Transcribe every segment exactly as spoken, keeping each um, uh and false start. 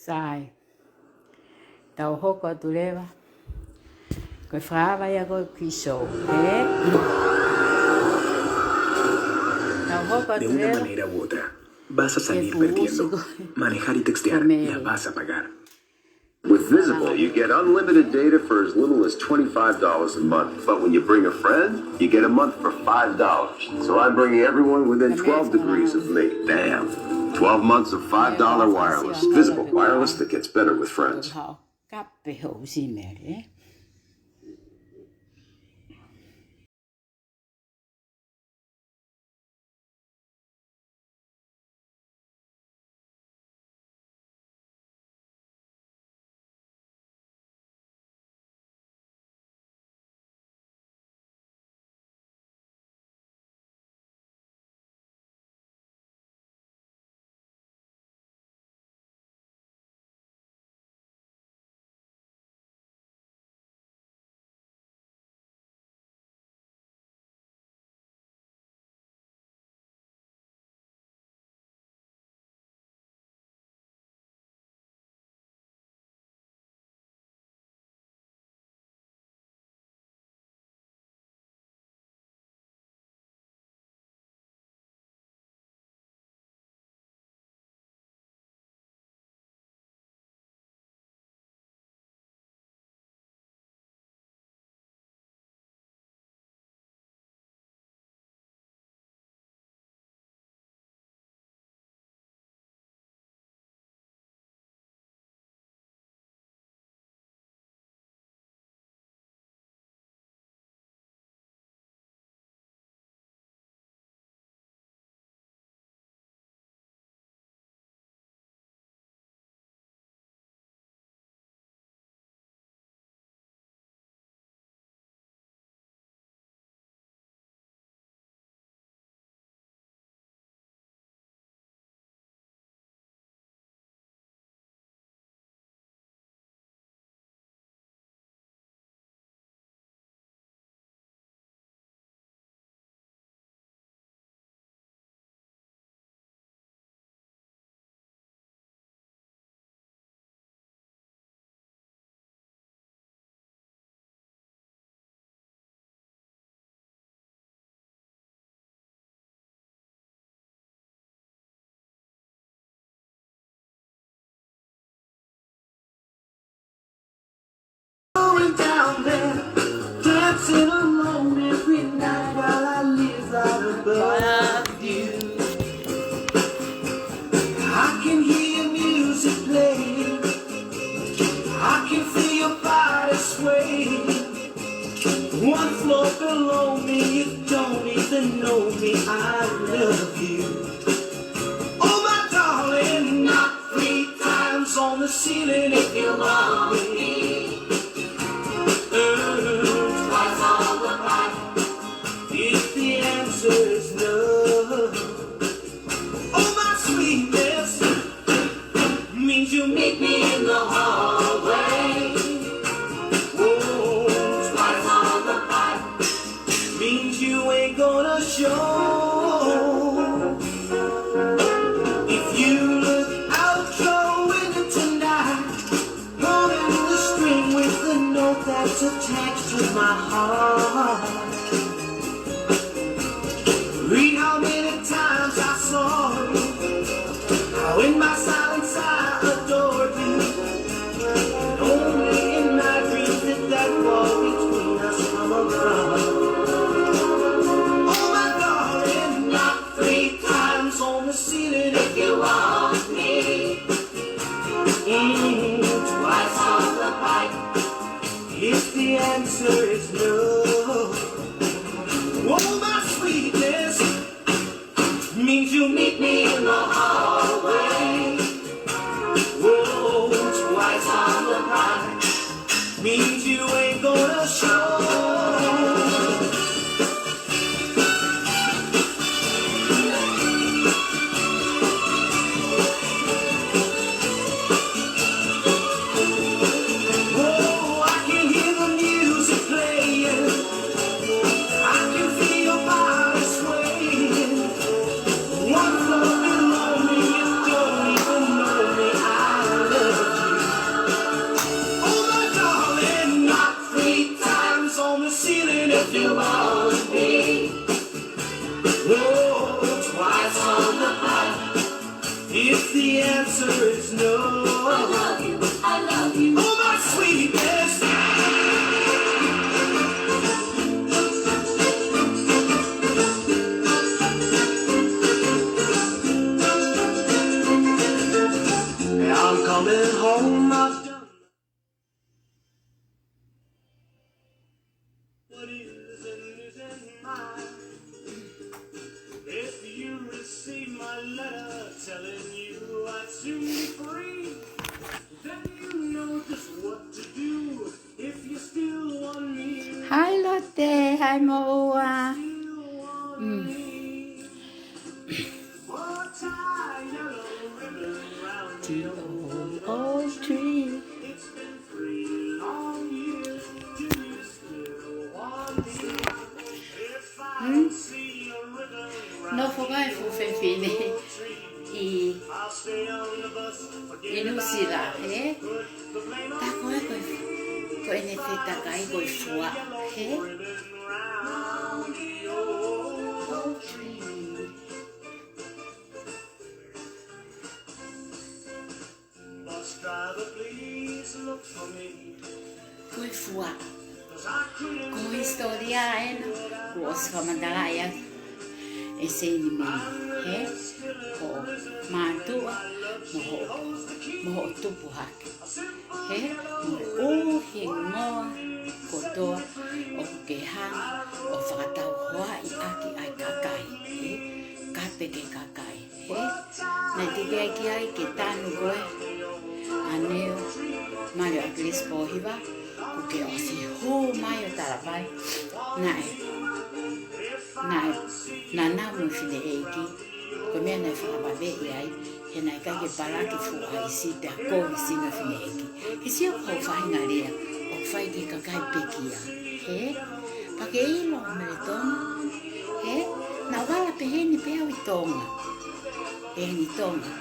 Tai. Tau hoko atu leva. Ko e fakaava ia ko e kiʻi sō, ē? Tau hoko atu leva. De una manera u otra, vas a salir perdiendo. Manejar y textear, la vas a pagar. With Visible, you get unlimited data for as little as twenty-five dollars a month. But when you bring a friend, you get a month for five dollars. So I'm bringing everyone within twelve degrees of me. Damn. Twelve months of five dollar wireless. Visible, wireless that gets better with friends. Kape hoʻo ʻusi mele, ē? Going down there, dancing alone every night while I live right above you. I can hear music playing. I can feel your body sway. One floor below me, you don't even know me. I love you. Oh, my darling, knock three times on the ceiling if you want me. Twice on the pipe if the answer is no. Oh, my sweetness means you meet me in the hallway. Oh, twice on the pipe means you ain't gonna show. If you look out your window tonight, pulling the string with the note that's attached to my heart. Read how many times I saw you, how in my silence I adored you. And only in my dreams did that wall between us come around. Oh, my darling, knock three times on the ceiling if you want me. Mm, twice on the pipe if the answer is no. Oh, my sweetness means you meet me in the hallway. Oh, twice on the pipe means you ain't gonna show. Oh, I can hear the music playing. I can feel your body swaying. One floor below me, Oh, twice on the heart. If the answer is no, I love you, I love you. Oh, my sweetness. I'm coming home, I've done what is and isn't mine. If you receive my letter telling you I'd soon be free, then you know just what to do if you still want me. Hi, Lotte. Hi, Moua. Still want me. Put a yellow ribbon round the old oak tree. It's been three long years. Do you still want me? If I don't see a ribbon round the oak tree, I'll stay on the bus, forget about it. Put the blame on me. I'll stay on the bus, forget about it. Nofo mai fu fefine ʻi, ʻi Nuʻusila, ē? Tā ko ē ko e, ko ʻene fetakai ko e fua, ē? Bus driver, please look for me. Ko e fua. Ko e hisitōlia ena, kuo ʻosi fakamatalaʻi ʻaki ʻe Seini Meni, ē? Hoʻo mātuʻa, mo hoʻo, mo hoʻo tupu hake. Ē? Mo e ʻuhinga kotoa ʻoku ke hanga ʻo fakatauhoaʻi ʻaki ʻa e kakai, ē? Kape ki he kakai, ē? Naʻe teʻeki ai ke tanu koe, ʻa Neo, Maleo ʻAkilisi Pōhiva, kuo ke ʻosi hū mai ʻo talamai naʻe, naʻe, naʻa nau mo e fineʻeiki, ko e meʻa naʻe fakavaveʻi ai, he naʻe ʻikai ke palaki fuʻu ʻaisi pea kovi sino fineʻeiki. He sio ko e faʻahinga lea ʻoku fai ki he kakai pekia, ē? Pea ke ʻilo, Mele Tonga, ē? Naʻa ku vala pehē ni pē au ʻi Tonga. Pehē ni ʻi Tonga.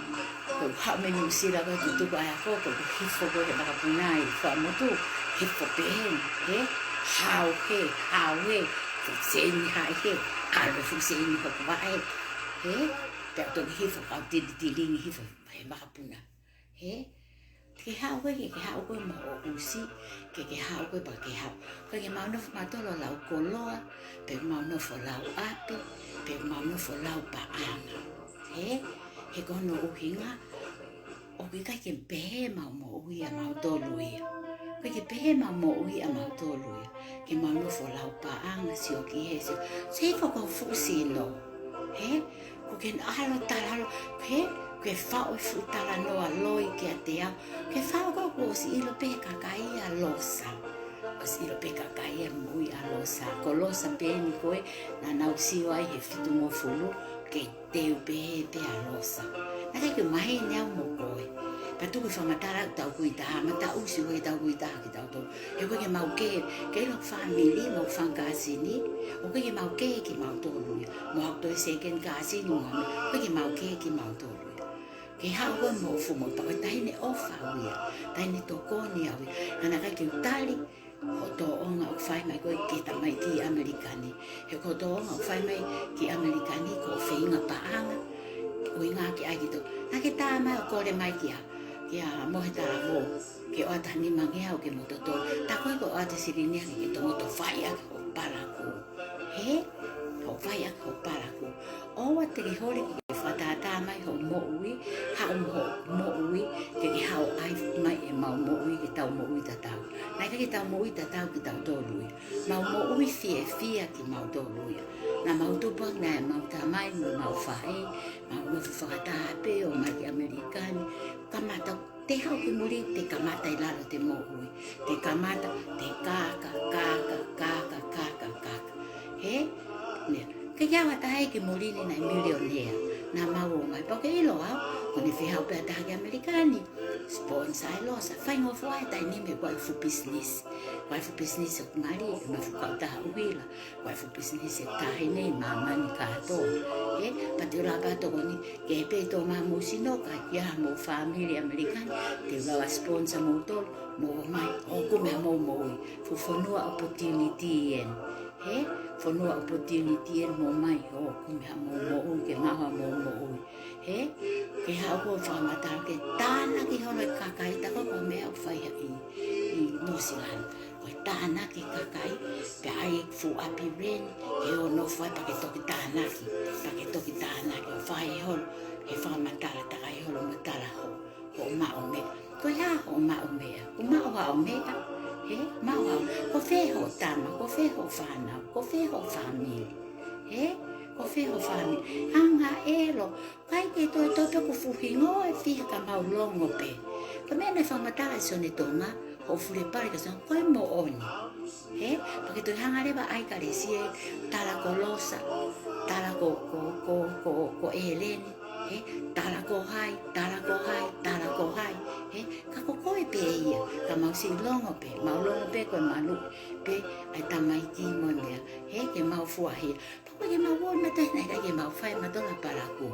Ko e haʻu mei Nuʻusila ko e tutuku ai ako, ko e hifo ko e he vakapuna ʻi Fuaʻamotu, hifo pehē ni, ē? Hao hē, hao hē, fuʻu seini haʻi hē, ʻalu e fuʻu seini hoku vaʻe, ē? Pea toki hifo kau tilitilingi hifo he vakapuna. Ē? Ke haʻu koe, ke, ke haʻu koe mo hoʻo ʻusi, ke, ke haʻu koe pea ke haʻu. ʻOku ʻikai ke mau nofo mautolu ʻo lau koloa, pe mau nofo lau ʻapi, pe mau nofo lau paʻanga. Ē? He ko hono ʻuhinga, ʻoku ʻikai ke pehē ʻemau moʻui ʻamautolu ia. ʻOku ʻikai ke pehē ʻemau moʻui ʻamautolu ia. Ke mau nofo lau paʻanga, sio ki hē, sio. Sio hifo ki ho fuʻu sino. Ē? Kuo ke ʻalu ʻo tala ʻalu, ē? Kuo ke faʻu e fuʻu talanoa loi kiate au. Kuo ke faʻu, kuo ʻosi ʻilo pē ʻe he kakai ʻa Losa. ʻOsi ʻilo pē ʻe he kakai ʻa e moʻui ʻa Losa. Ko Losa pē eni ko ē naʻa nau sio ai he fitungofulu, ke teu pē pē ʻa Losa. Naʻe ʻikai ke maheni au mo koe. Pea tuku e fakamatala ʻoku tau kui taha, mataʻusi ʻoku tau kui taha kitautolu. He ʻoku ʻikai ke mau kē, ke ʻilo e fāmili mo e fanga kāsini, ʻoku ʻikai ke mau kē kimautolu ia. Mo haʻaku toe second cousin mo ha meʻa, ʻoku ʻikai ke mau kē kimautolu ia. Ke haʻu koe mo ho fuʻu moʻui, pea ko e taʻahine ʻofa au ia, taʻahine tokoni au ia. Ka naʻe ʻikai ke u tali hoʻo tōʻonga ʻoku fai mai ko ē ki he tamaiki ʻi ʻAmelika ni. He ko hoʻo tōʻonga ʻoku fai mai ki ʻAmelika ni ko hoʻo feinga paʻanga, ʻuhinga ki ai kitautolu. Naʻa ke tā mai ʻo kole mai kia, kia Mohe Talavou, ke ʻoatu ha nimangeau ke mo totonu. Tā ko ē ko e ʻoatu e silini ia ke ke tomuʻa toe fai ʻaki hoʻo palakū. Ē? Hoʻo fai ʻaki hoʻo palakū. ʻOua te ke holi ke ke fakatātā mai hoʻo moʻui, haʻu mo hoʻo moʻui, ke ke haʻu ʻai mai ʻemau moʻui ke tau moʻui tatau. Naʻe ʻikai ke tau moʻui tatau kitautolu ia. Mau moʻui fiefia kimautolu ia. Naʻa mau tupu hake, naʻe ʻi ai ʻemau tamai mo ʻemau faʻē, mau nofo fakataha pē ʻo mai ki ʻAmelika ni. Kamata, te haʻu ki muli, te kamata ʻi lalo ʻete moʻui. Te kamata, te kākā, kākā, kākā, kākā, kākā. Ē? Meʻa. ʻIkai ke ʻi ai ha taha ia ki muli ni naʻe milionea. Naʻa mau ō mai, pea ʻoku ke ʻilo au, ko ʻene fie haʻu pē ha taha ki ʻAmelika ni, sponsor ʻe Losa. Faingofua he taimi ni he ko e fuʻu pisinisi. Ko e fuʻu pisinisi ʻoku mali, ʻemau fuʻu kautaha ʻuhila. Ko e fuʻu pisinisi ʻoku taʻahine ʻi māmani kātoa. Ē, pea te u lava pē ʻo tokoni, ke pehē ʻe Tōmā mo Sino, ka ʻi ai hamou fāmili ʻAmelika ni, te u lava sponsor moutolu, mou ō mai, ʻo kumi hamou moʻui. Fuʻu fonua opportunity eni. Ē, fonua opportunity eni mo mai ʻo kumi haʻamou moʻui, ke maʻu haʻamou moʻui. Hē? Ke haʻu ʻo fakamatala ke tānaki holo e kakai, tā ko e meʻa ʻoku fai ʻi, ʻi New Zealand. Ko e tānaki e kakai, pea ʻai e fuʻu ʻapi rent, ke ō ʻo nofo ai pea ke toki tānaki, pea ke toki tānaki ʻo fai holo, ke fakamatala takai holo mo tala ho, hoʻo maʻu meʻa. Ko e hā hoʻo maʻu meʻa? Kuo maʻu haʻo meʻa? Hē? Maʻu haʻo, ko fē hoʻo tama, ko fē hoʻo fānau, ko fē hoʻo fāmili? Hē? Ko fē hoʻo fāmili? Anga ʻelo, ʻikai ke toe tope ʻoku fuʻu hingoa e fiha ka mau longo pē. Ko e meʻa naʻe fakamatala ʻe Sione Tonga, hoʻo fule pale ka Sione, ko e moʻoni. Hē? Pea ke toe hanga leva ʻa e kalesi ʻo tala ko Losa, tala ko, ko, ko, ko, ko ʻEleni, hē? Tala ko hai, tala ko hai, tala ko hai, hē? Ka ko koe pē ia, ka mau siʻi longo pē, mau longo pē ko e maluʻi pē ʻa e tamaiki mo e meʻa, hē? Ke mau fuahia. Pea ko e ke mau ō mai tahi naʻe ʻikai ke mau fai mautolu ha palakū.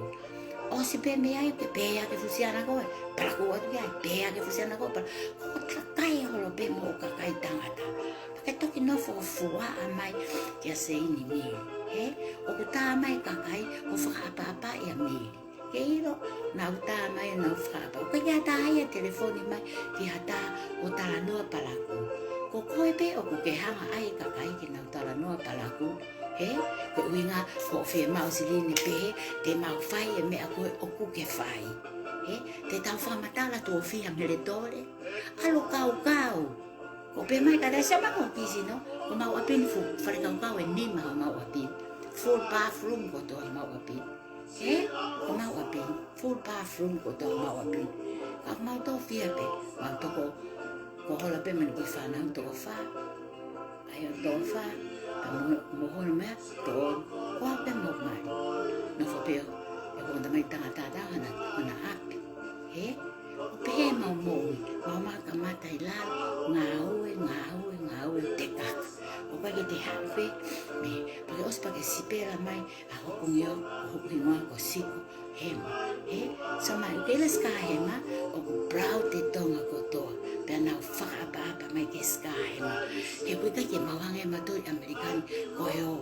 ʻOsi pē meʻa ia ke pehē ake fusiana ko ē, palakū atu ki ai, pehē ake fusiana ko ē, palakū. Ko e kakai holo pē mo e kakai tangata. Pea ke toki nofo ʻo fuaʻa mai kia Seini Mili. Hē? ʻOku tā mai e kakai ʻo fakaʻapaʻapa ʻia Mili. Ke ʻilo, nau tā mai ʻo nau fakaʻapaʻapa. ʻOku ʻikai ke ʻatā ia ʻo telefoni mai ki ha taha ʻo talanoa palakū. Ko koe pē ʻoku ke hanga ʻai e kakai ke nau talanoa palakū. Hē? Ko e ʻuhinga ko e fiemaʻu silini pehē, te mau fai e meʻa ko ē ʻoku ke fai. Hē? Te tau fakamatala tuʻo fiha mele tole. ʻAlu ʻo kaukau. Ko e pehē mai ka taisa ma ko kisi no, ko homau ʻapi ni fuʻu fale kaukau ʻe nima homau ʻapi. Full bathroom kotoa homau ʻapi. Hē? Ko homau ʻapi. Full bathroom kotoa homau ʻapi. Ka mau toko fiha pē, mau toko, ko hola pē mani ki fānau toko fā. ʻAi ʻo toko fā, ka mo, mo hono meʻa, toko, ko au pē mau mali. Nofo pē ʻo, ʻe ko tamai tangata ʻa hona, hona ʻapi. Hē? ʻO pehē mau moʻui, mau ma kamata ʻi lalo, ngāue, ngāue, ngāue, te kaka. ʻOku ʻikai ke te haʻu pē, mei, pea ke ʻosi pea ke sipela mai, ʻa hoku ngio, hoku hingoa ko Siko Hema. Hē? So mai, ʻoku ʻi ai e Sika Hema, ʻoku proud e Tonga kotoa. Pea nau fakaʻapaʻapa mai ki he Sika Hema. He ʻoku ʻikai ke mau hangē mautolu ʻi ʻAmelika ni, ko e ō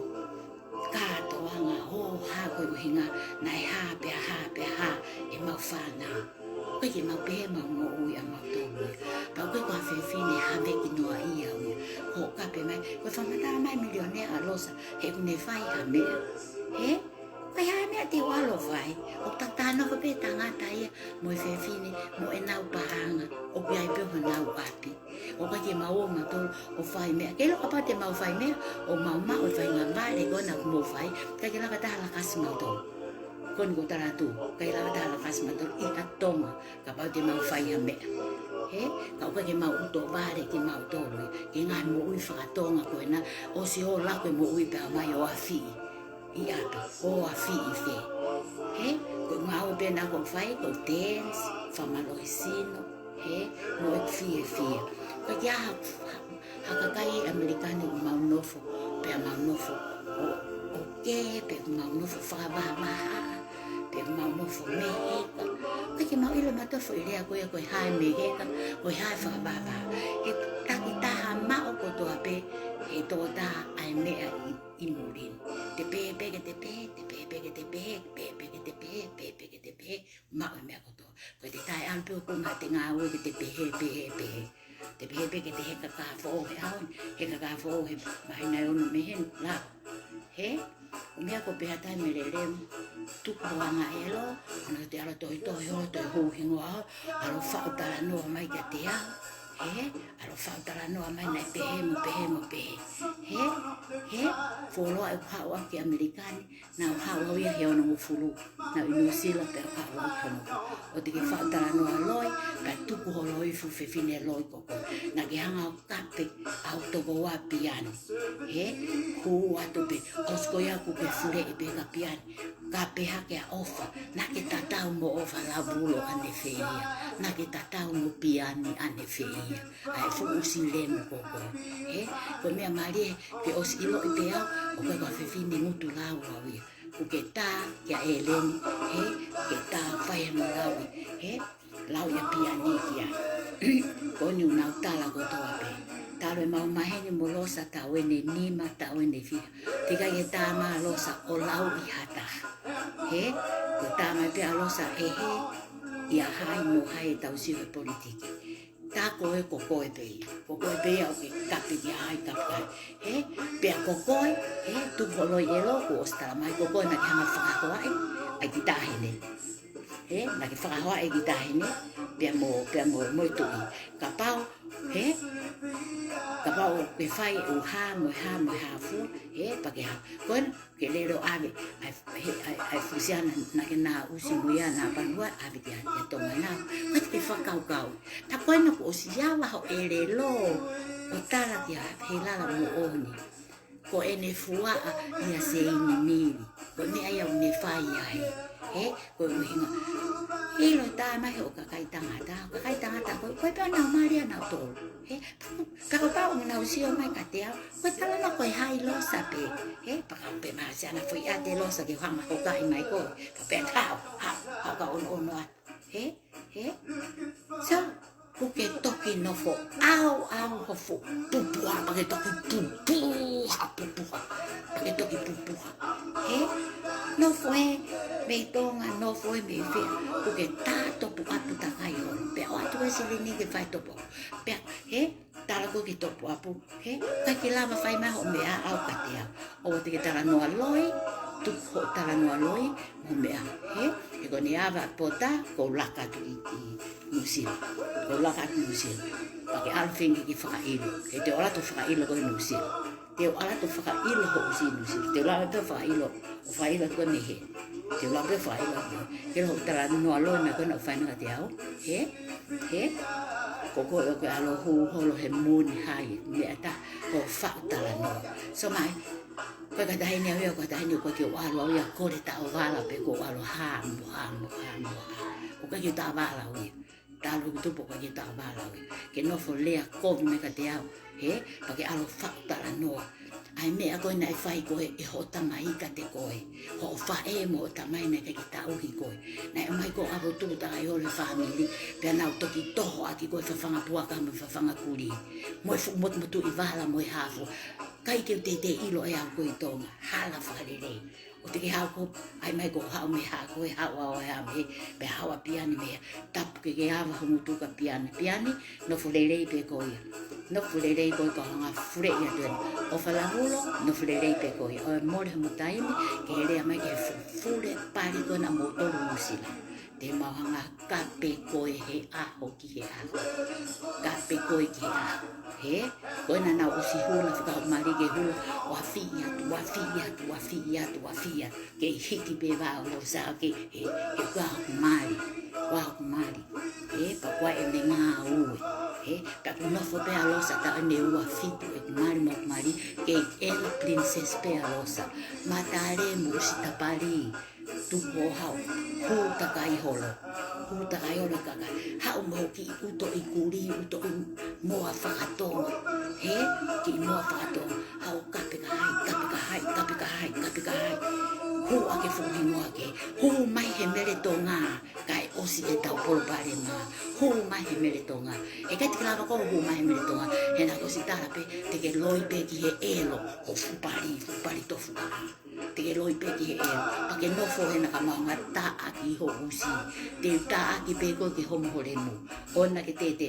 kātoanga, ō hā ko e ʻuhinga, naʻe hā pea hā pea hā ʻemau fānau. ʻOku ʻikai ke mau pehē ʻemau moʻui ʻamautolu ia. Pea ʻoku ʻikai ko ha fefine haveki noaʻia au ia. Ko e kape mai, ko e fakamatala mai e milionea ʻa Losa, he ʻoku ne fai ha meʻa. Hē? ʻIkai ha meʻa te u ʻalu ʻo fai. ʻOku tatano ko e pē tangata ia mo e fefine, mo ʻenau paʻanga, ʻoku ʻi ai pē honau ʻapi. ʻOku ʻikai ke mau ō mautolu ʻo fai meʻa. Ke ʻilo kapau te mau fai meʻa, ʻoku mau maʻu e faingamālie ko ena ʻoku mou fai, ʻikai ke lava taha ʻo lakasi mautolu. Ko eni ʻoku ou tala atu, ʻikai lava taha ʻo lakasi mautolu ʻi ha Tonga, kapau te mau fai ha meʻa. Hē? Ka ʻoku ʻikai ke mau ʻuto vale kimautolu ia, ki he ngaahi moʻui faka-Tonga ko ena, ʻosi ʻo laku e moʻui pea mai ʻo afiʻi ʻi ʻapi, ʻo afiʻi fē. Hē? Ko e ngāue pē ena ʻoku ou fai, ko e dance, fakamālohisino, hē? Mo e fiefia. Ko e kiʻi ʻaho, ha, ha kakai ʻi ʻAmelika ni ʻoku mau nofo, pea mau nofo ʻo, ʻo kē, pea mau nofo fakavahavaha, pea mau nofo meheka. ʻIkai ke mau ʻilo mautolu e foʻi lea ko ia ko e hā e meheka, ko e hā e fakavahavaha. He takitaha maʻu kotoa pē, he tokotaha ʻa e meʻa ʻi, ʻi muli ni. Te pehē pē ke te pehē, te pehē pē ke te pehē, pehē pē ke te pehē, pehē pē ke te pehē, maʻu e meʻa kotoa. Ko e te tae ʻalu pē ʻo ko e ngaahi te ngāue ke te pehē, pehē, pehē. Te pehē pē ke te heka kafoʻou he ʻaho ni, heka kafoʻou he māhina ʻe ono mei heni, lava. Hē? ʻO meʻa ko e pehē atu ai mei lelemu, tuku anga ʻelo, ʻana te ʻalu ʻo tohitohi holo, toe hū hingoa holo, ʻalu ʻo faʻu talanoa mai kiate au. Hē? ʻAlu ʻo faʻu talanoa mai naʻe pehē mo pehē mo pehē. Hē? Hē? Fuoloa ʻeku haʻu au ki ʻAmelika ni, naʻa ku haʻu au ia he onongofulu. Naʻa ku ʻi Nuʻusila pea u haʻu au ki hono. ʻO te ke faʻu talanoa loi, pea tuku ho loi, fuʻu fefine loi ko koe. Naʻa ke hanga ʻo kape ʻa hoku tokoua piani. Hē? Hū atu pē, ʻosi ko ia kuo ke fuleʻi pē ka piani. Kape hake ʻa ʻOfa, naʻa ke tatau mo ʻOfa Lavulo ʻanefē ia. Naʻa ke tatau mo piani ʻanefē ia. ʻA e fuʻu ʻusi lemu ko koe. Hē? Ko e meʻa mālie, ke ʻosi ʻiloʻi pē au, ʻoku ʻikai ko ha fefine ngutu lau au ia. ʻOku ke tā kia ʻEleni, hē, ke tā fai hano lauʻi, hē, lauʻi ʻa piani kia. Ko eni ʻoku nau tala kotoa pē. Talu ʻemau maheni mo Losa taʻu ʻeni ʻe nima, taʻu ʻeni ʻe fiha. Teʻeki ai ke tā mai ʻa Losa ʻo lauʻi ha taha. Hē? Ko e tā mai pē ʻa Losa ʻe hē, ʻi ha hai mo hai ʻetau sio he politiki. Tā ko ē ko koe pē ia. Ko koe pē ia ʻoku ke kape ki ha hai, kape ki ha hai. Hē? Pea ko koe, hē, tupu ho loi ʻelo, kuo ʻosi tala mai, ko koe naʻa ke hanga fakahoaʻi ʻa e kiʻi taʻahine. Hē? Naʻa ke fakahoaʻi e kiʻi taʻahine, pea mo, pea mo, mo e tuʻi. Kapau, hē? Kapau ʻoku ke fai ʻū hā mo e hā mo e hā fua, hē? Pea ke hā. Ko ena, ke lele ʻo ʻave ʻa e, hē, ʻa e, ʻa e fusiana naʻa ke na ʻusi mo ia na panua, ʻave kia, kia Tonga na. Ko e te ke fakakaukau. Tā ko ena kuo ʻosi ava ho ʻelelo, ʻo tala kia Helala mo ʻOni. Ko ʻene fuaʻa ia Seini Mili. Ko e meʻa ia ʻoku ne fai ai. Hē? Ko e ʻuhinga. ʻIlo tā mai hoʻo kakai tangata. Kakai tangata ko, ko e pea nau mali ʻa nautolu. Hē? Ka kapau ʻoku nau sio mai kiate au, ko e talanoa ko e hai Losa pē. Hē? Pea kapau pē mahalo ʻe ʻasi ʻa e foʻi ʻate Losa ke hanga hokaʻi mai koe. Pea pea tau, ha, ha ka ono ono atu. Hē? Hē? So, ʻoku ke toki nofo ʻauʻau ho fuʻu pupuha, pea ke toki pupuha, pupuha. Pea ke toki pupuha. Hē? Nofo ē mei Tonga, nofo ē mei fē. ʻOku ke tā topu ʻapu takai holo. Pea ʻoatu e silini ke fai topu. Pea, hē? Tala ko ē ki topu ʻapu, hē, ʻikai ke lava fai mai hoʻo meʻa ʻau kiate au. ʻOua te ke talanoa loi, tuku hoʻo talanoa loi mo e meʻa, hē, he ko ʻene ava pota, ko u laka atu ki, ki Nuʻusila. Ko u laka atu Nuʻusila. Pea ke ʻalu feinga ke fakaʻilo. He te u ʻalu atu ʻo fakaʻilo koe Nuʻusila. Te u ʻalu atu ʻo fakaʻilo hoʻo ʻusi Nuʻusila. Te u lava pē ʻo fakaʻilo, ʻo fakaʻilo atu koe mei hē. Te u lava pē ʻo fakaʻilo atu. Ke ʻilo hoʻo talanoa loi mai ko ena ʻoku fai mai kiate au. Hē? Hē? Ko koe ʻoku ke ʻalu ʻo hū holo he moʻoni hai, meʻa tā, ko e faʻu talanoa. So mai, ko e kakai taʻahine au ia, ko e kakai taʻahine ʻoku ʻikai ke u ʻalu au ia ʻo kole taʻovala pe ko u ʻalu ʻo hā mo hā mo hā mo hā. ʻOku ʻikai ke u taʻovala au ia. Talu ʻeku tupu ʻoku ʻikai ke u taʻovala au ia. Ke nofo lea kovi mai kiate au. Hē? Pea ke ʻalu ʻo faʻu talanoa. ʻA e meʻa ko ē naʻe fai ko ē ʻe hoʻo tamai kiate koe. Hoʻo faʻē mo hoʻo tamai naʻe ʻikai ke tauhi koe. Naʻe ʻomai koe ʻo ʻalu ʻo tuku takai holo e fāmili, pea nau toki toho ʻaki koe e fafanga puaka mo e fafanga kulī. Mo e fuʻu motumotuʻi vala mo e hā fua. ʻIkai ke u teitei ʻilo ʻe au ko e Tonga. Hala fakalelei. ʻOua te ke haʻu koe, ʻai mai koe ʻo haʻu mei hā koe, haʻu au ʻo haʻu mei, pea haʻu ʻa Piani mei hē, tapu ke ke ava ho ngutu kia Piani. Piani, nofo lelei pē koe ia. Nofo lelei koe ia ka u hanga ʻo fuleʻi atu eni. ʻOfa Lahulo, nofo lelei pē koe ia. ʻOua ʻe mole homo taimi, ke ke lea mai ki he fu-, fule pali ko ena ʻa moutolu Nuʻusila. Te mau hanga ʻo kape koe he ʻaho ki he ʻaho. Kape koe ki he ʻaho. Hē? Ko ena naʻa nau ʻosi hula, fakaʻamu mali ke hula, ʻo afiʻi atu, ʻo afiʻi atu, ʻo afiʻi atu, ʻo afiʻi atu. Kei hiki pē vao lo sa ke, he, he ʻoku ʻikai hoku mali, ʻikai hoku mali. Hē, pea ʻoku ʻi ai ʻene ngāue. Hē, pea ʻoku nofo pē ʻa Losa taʻu ʻeni ʻe ua fitu ʻeku mali mo hoku mali, kei ʻena princess pē ʻa Losa. Matale mo ʻusi tapali, tuku hoʻo haʻu, hū takai holo. Hū takai holo kakai. Haʻu mo ho kiʻi ʻutoʻi kulī, ʻutoʻi moa faka-Tonga. Hē, kiʻi moa faka-Tonga. Haʻu kape ki ha hai, kape ki ha hai, kape ki ha hai, kape ki ha hai. Hū ʻaki e fuʻu hingoa ki hē. Hū mai he mele Tonga, kae ʻosi ʻetau palopalema. Hū mai he mele Tonga. ʻE ʻikai te ke lava koe ʻo hū mai he mele Tonga. He naʻa ku ʻosi tala pē, te ke loi pē ki he ʻelo, ho fuʻu pali, fuʻu pali tofuʻa. Te ke loi pē ki he ʻelo. Pea ke nofo hena ka mau hanga ʻo taʻaki ho ʻusi. Te u taʻaki pē koe ke homo ho lemu. ʻOua naʻa ke tētē.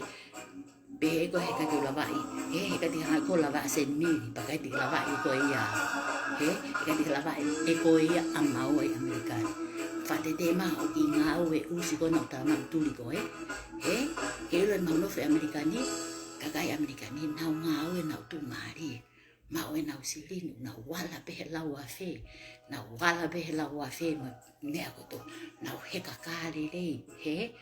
Pehē ko e he ʻikai te u lavaʻi, he, he ʻikai te u hanga ʻo lavaʻi Seini Mili, pea ʻikai te u lavaʻi ʻe koe ia. He, he ʻikai te u lavaʻi ʻe koe ia ʻa maua ʻi ʻAmelika ni. Fakatētē mai hoʻo kiʻi ngāue ʻusi ko ena ʻoku tala mai ʻoku tuli koe. He, ke ʻilo ʻemau nofo ʻi ʻAmelika ni, kakai ʻAmelika ni, nau ngāue, nau tuʻumālie. Maʻu ʻenau silini, nau ala pē he lau afe, nau ala pē he lau afe, mo e meʻa kotoa, nau heka kā lelei, he,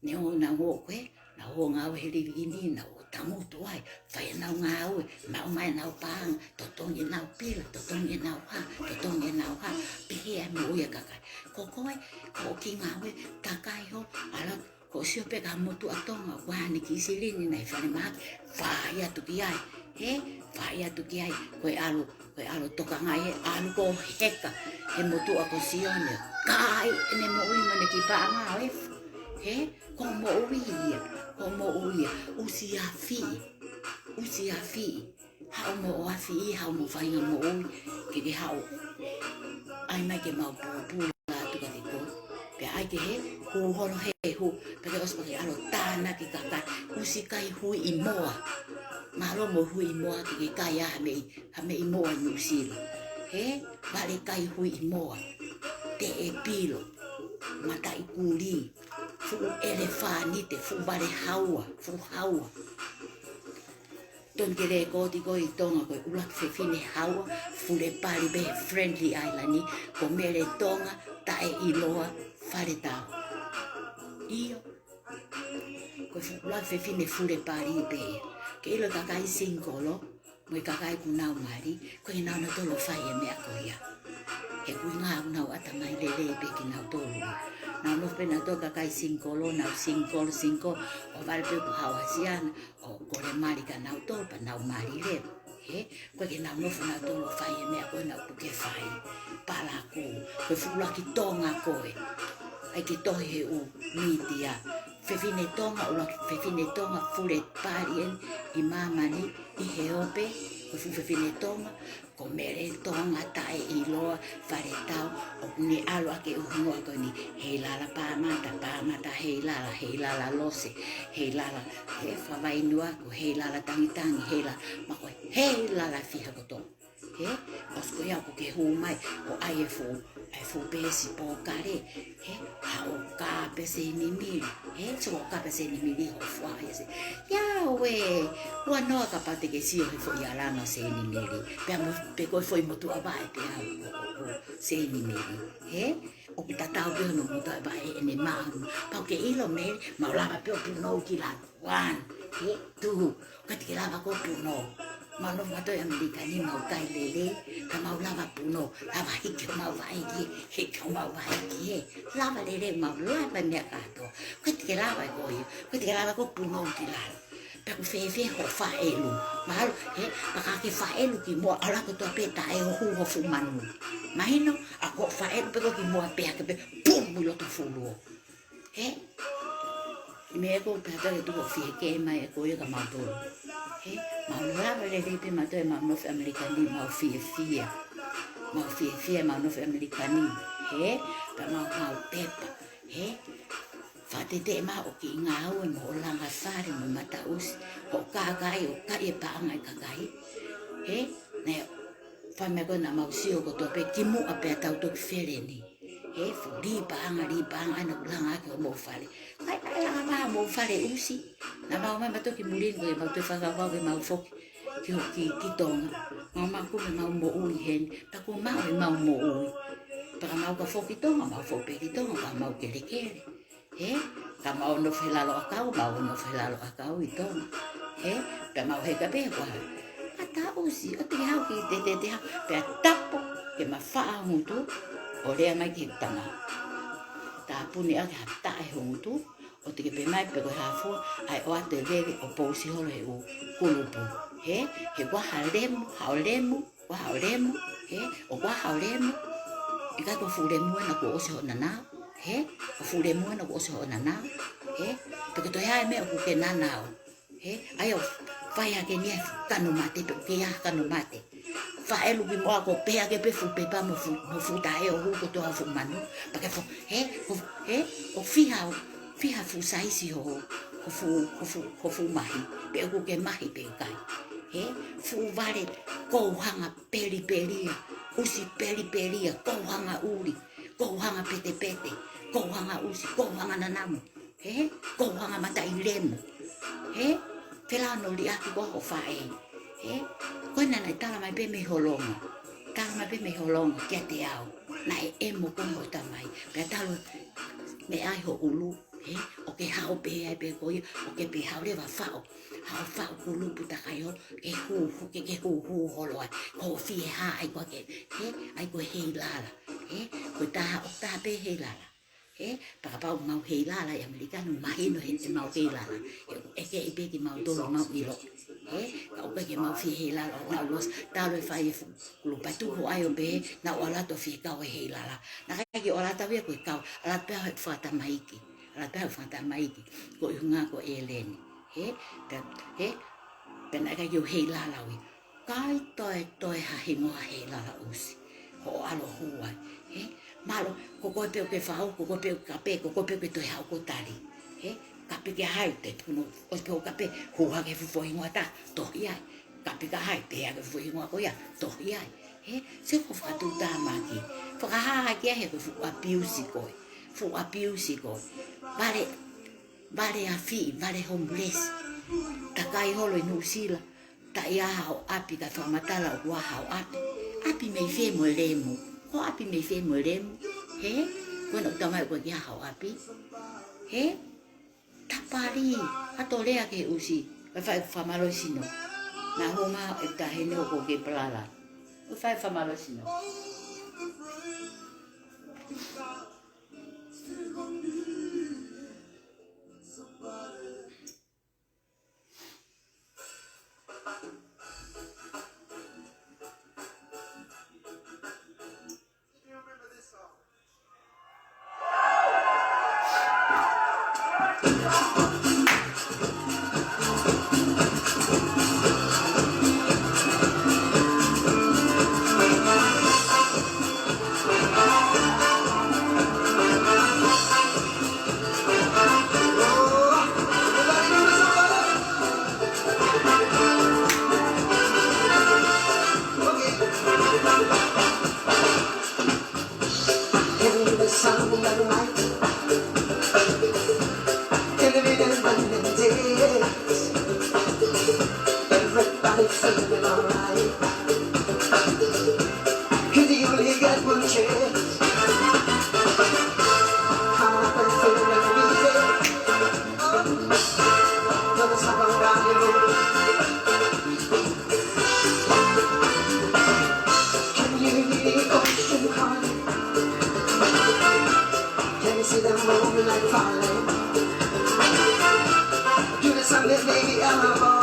neongo naʻa nau ō ko ē, nau ō ngāue he livi ʻi ni, nau ō tangutu ai, fai ʻenau ngāue, maʻu mai ʻenau paʻanga, totongi ʻenau pila, totongi ʻenau hā, totongi ʻenau hā, pehē ʻa e moʻui ʻa e kakai. Ko koe, ko hoʻo kiʻi ngāue, takai holo, ʻalu, ko e sio pē ki ha motuʻa Tonga, ʻoku ʻi ai haʻane kiʻi silini naʻe falemahaki, fai atu ki ai, he, fai atu ki ai, ko e ʻalu, ko e ʻalu tokangaʻi, he ʻalu ko e heka, he motuʻa ko Sione, kai ʻene moʻui mo ʻene kiʻi paʻanga ʻo e, he, ko e moʻui ia, ko e moʻui ia, ʻusi afi, ʻusi afiʻi, haʻu mo ʻoafiʻi, haʻu mo faʻahinga moʻui, ke ke haʻu. ʻAi mai ke mau pōpula atu kiate koe. Pea ʻai ke he hū holo he hū, pea ke ʻosi pea ke ʻalu ʻo tānaki kakai, ʻusi kai hui ʻi moa. Mālō mo hui ʻi moa ke ke kai ʻa e meʻi, ʻa e meʻi moa ʻi Nuʻusila. He, vale kai hui ʻi moa. Teʻepilo, mataʻi kulī, fuʻu ʻelefānite, fuʻu vale haua, fuʻu haua. Tonu ke lēkooti koe ʻi Tonga ko e ʻuluaki fefine haua, fule pali pē he Friendly Island, ko Mele Tonga, taʻeʻiloa, Faletau. ʻIo. Ko e fu-, ʻuluaki fefine fule pali pē. Ke ʻilo e kakai singikolo, mo e kakai kuo nau mali, ʻoku ʻikai ke nau, nau tolo fai e meʻa ko ia. He ʻoku ʻikai ke nau ʻatamai lelei pē kinautolu. Nau nofo pē nautolu kakai singikolo, nau singikolo, singikolo, ʻo vale pē ko Hauasiana, ʻo kole mali kia nautolu, pea nau mali leva. He, ʻoku ʻikai ke nau nofo nautolu ʻo fai e meʻa ko ē naʻa nau puke fai. Palakū, ko e fuʻu ʻuluaki Tonga ko ē. ʻAi ke tohi he ʻū mītia. Fefine Tonga, ʻuluaki fefine Tonga, fule pali eni ʻi māmani, ʻi he ope, ko e fuʻu fefine Tonga, ko Mele Tonga taʻeʻiloa, Faletau, ʻoku ne ʻalu ʻaki e ʻū hingoa ko eni, Heilala Pāmata, Pāmata Heilala, Heilala Lose, Heilala, he Fakavainua, ko Heilala Tangitangi, Heilala, ma ko e Heilala fiha kotoa. He, ʻosi ko ia ʻoku ke hū mai, ʻo ʻai e fuʻu, e fuʻu peesi pōkale, he, haʻu ʻo kāpē Seinimili, he, so ʻo kāpē Seinimili hoʻo fua ia se. Ia ue, ua noa kapau te ke sio he foʻi ʻalanga Seinimili, pea mo, pe ko e foʻi motuʻa vaʻe pē ʻa, ʻo, ʻo, ʻo Seinimili, he, ʻoku tatau pē hono motuʻa vaʻe ʻene maʻa, pau ke ʻilo Mele, mau lava pē ʻo punou ki lalo. One, he, two, ʻikai te ke lava koe punou. Mau nofo mautolu ʻi ʻAmelika ni mau kai lelei, ka mau lava punou, lava hiki homau vaʻe ki hē, hiki homau vaʻe ki hē. Lava lelei, mau lava meʻa kātoa. ʻIkai te ke lava koe, ʻikai te ke lava koe punou ki lalo. Pea ʻoku fēfē hoʻo faʻelu. Mahalo, he, pea ka ke faʻelu ki muʻa, ʻalu kotoa pē taʻe ʻo hū ho fuʻu manu. Mahino, ʻa ko e faʻelu pē koe ki muʻa pea ke pē, pum, ʻi loto fulu. He? ʻI meʻa ko e pehē atu ke tuku ʻo fieke mai ʻe koe kia mautolu. He? Mau lava lelei pē mautolu ʻemau nofo ʻi ʻAmelika ni, mau fiefia. Mau fiefia ʻemau nofo ʻi ʻAmelika ni. He? Pea mau, mau pepa. He? Fakatete ʻemau kiʻi ngāue mo hoʻo langa fale mo mataʻusi. Hoʻo kākaaʻi, ʻo kai e paʻanga ʻa e kakai. He? Naʻe fai mai ko ē naʻa mau sio kotoa pē ki muʻa pea tau toki feleni. He fuʻu lī paʻanga, lī paʻanga, ʻa ia naʻa ku langa ʻaki homou fale. ʻAi, ʻai, langa mai homou fale ʻusi. Naʻa mau ō mai mautolu ki muli ni ko ē mau toe fakakaukau ke mau foki ki, ki, ki Tonga. Mau, mau kumi ʻemau moʻui heni. Pea kuo maʻu ʻemau moʻui. Pea ka mau ka foki ki Tonga, mau foki pē ki Tonga, ka mau kelekele. He, ka mau nofo he lalo ʻakau, mau nofo he lalo ʻakau ʻi Tonga. He, pea mau heka pē ko ha. Mataʻusi, ʻoua te ke haʻu ki te, te, te haʻu. Pea tapu, ke mafaʻa ho ngutu, ʻo lea mai ki he tama. Tāpuni ʻaki ha taʻe ho ngutu, ʻo te ke pehē mai pē ko e hā fua, ʻai ʻoatu e veve ʻo pousi holo he ʻū kulupu. He, he ʻoku ʻi ai ha lemu, haʻo lemu, ʻoku ʻi ai haʻo lemu, he, ʻoku ʻi ai haʻo lemu, ʻikai ko e fuʻu lemu ena kuo ʻosi hoʻo nanao, he, ko e fuʻu lemu ena kuo ʻosi hoʻo nanao, he, pea ko e toe hā e meʻa ʻoku ke nanao, he, ʻai ʻo fai hake ni ʻa e kanu mate, pe ʻoku ʻi ai ha kanu mate. Faʻelu ki muʻa ko e pehē hake pē fuʻu pepa mo fuʻu, mo fuʻu taʻe ʻo hū kotoa ho fuʻu manu, pea ke fo-, he, ko, he, ʻoku fiha, fiha fuʻu saisi ho, ho fuʻu, ho fuʻu, ho fuʻu mahi, pe ʻoku ke mahi pe ʻikai. He, fuʻu vale kouhanga pelipelia, ʻusi pelipelia, kouhanga ʻuli, kouhanga petepete, kouhanga ʻusi, kouhanga nanamu. He, kouhanga mataʻi lemu. He, felānau liʻaki ko ho faʻē. He, ko ena naʻe tala mai pē mei Holonga. Tala mai pē mei Holonga kiate au. Naʻe ʻemo ko ē ho tamai. Pea talu meʻa ʻi ho ʻulu. He, ʻoku ke haʻu pē ai pē ko ia, ʻoku ke pē haʻu leva faʻo. Haʻu faʻo kulupu takai holo, ke hū, hū, ke, ke hū, hū holo ai. Ko e fie hā ai ko ē ke, he, ʻai ko e heilala. He, ko e taha, ʻoku taha pē heilala. He, pea kapau mau heilala ʻi ʻAmelika ni, mahino he te mau heilala. He, ʻe ke ʻi pē kimautolu mau ʻilo. He, ka ʻoku ʻikai ke mau fie heilala, ʻo nau losi, talu e fai e fuʻu kulupu patu ho ʻai ʻo pē, nau ʻalu atu ʻo fie kau he heilala. Naʻe ʻikai ke ʻalu atu ia ko e kau, ʻalu atu pē he fakatamaiki. ʻAlu atu pē he fakatamaiki. Ko e ʻuhinga ko ʻEleni. He, pea, he, Naʻe ʻikai ke u heilala ʻi. ʻIkai toe toe ha hingoa heilala ʻusi. Hoʻo ʻalu ʻo hū ai. Hē? Mālō, ko koe pē ʻoku ke fau, ko koe pē ʻoku ke kape, ko koe pē ʻoku ke toe haʻu ʻo tali. Hē? Kape kia hai, te puno, ʻosi pē hoʻo kape, hū hake fuʻu foʻi hingoa ʻe taha, tohi ai. Kape kia hai, pehē hake fuʻu foʻi hingoa ko ia, tohi ai. Hē? Sio ko e fakatuʻutāmaki. Fakahā hake ia he ko e fuʻu abuse koe. Fuʻu abuse koe. Vale, vale afi, vale homeless. Takai holo ʻi Nuʻusila. Taʻe ʻi ai haʻo ʻapi kae fakamatala ʻoku ʻi ai haʻo ʻapi. ʻApi mei fē mo e lemu? Ko e ʻapi mei fē mo e lemu? Hē? Ko ena ʻoku talamai ʻoku ʻikai ke ʻi ai haʻo ʻapi. Hē? Tapali, ʻato lea ki he ʻusi, ʻo fai fakamālohisino. Naʻa homa e taʻahine ʻoku ke palala. ʻO fai fakamālohisino. Everybody feeling alright. 'Cause you only got one chance. Come on up and feel the music. Oh, never stop around you. Can you hear the ocean calling? Can you see the moonlight falling? Do the something, baby, I'm a boy.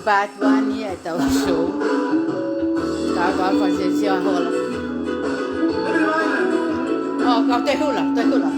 Part one ia ʻetau show. Ka ko e fasiesi a hola. Oh, kau te hula, te hula.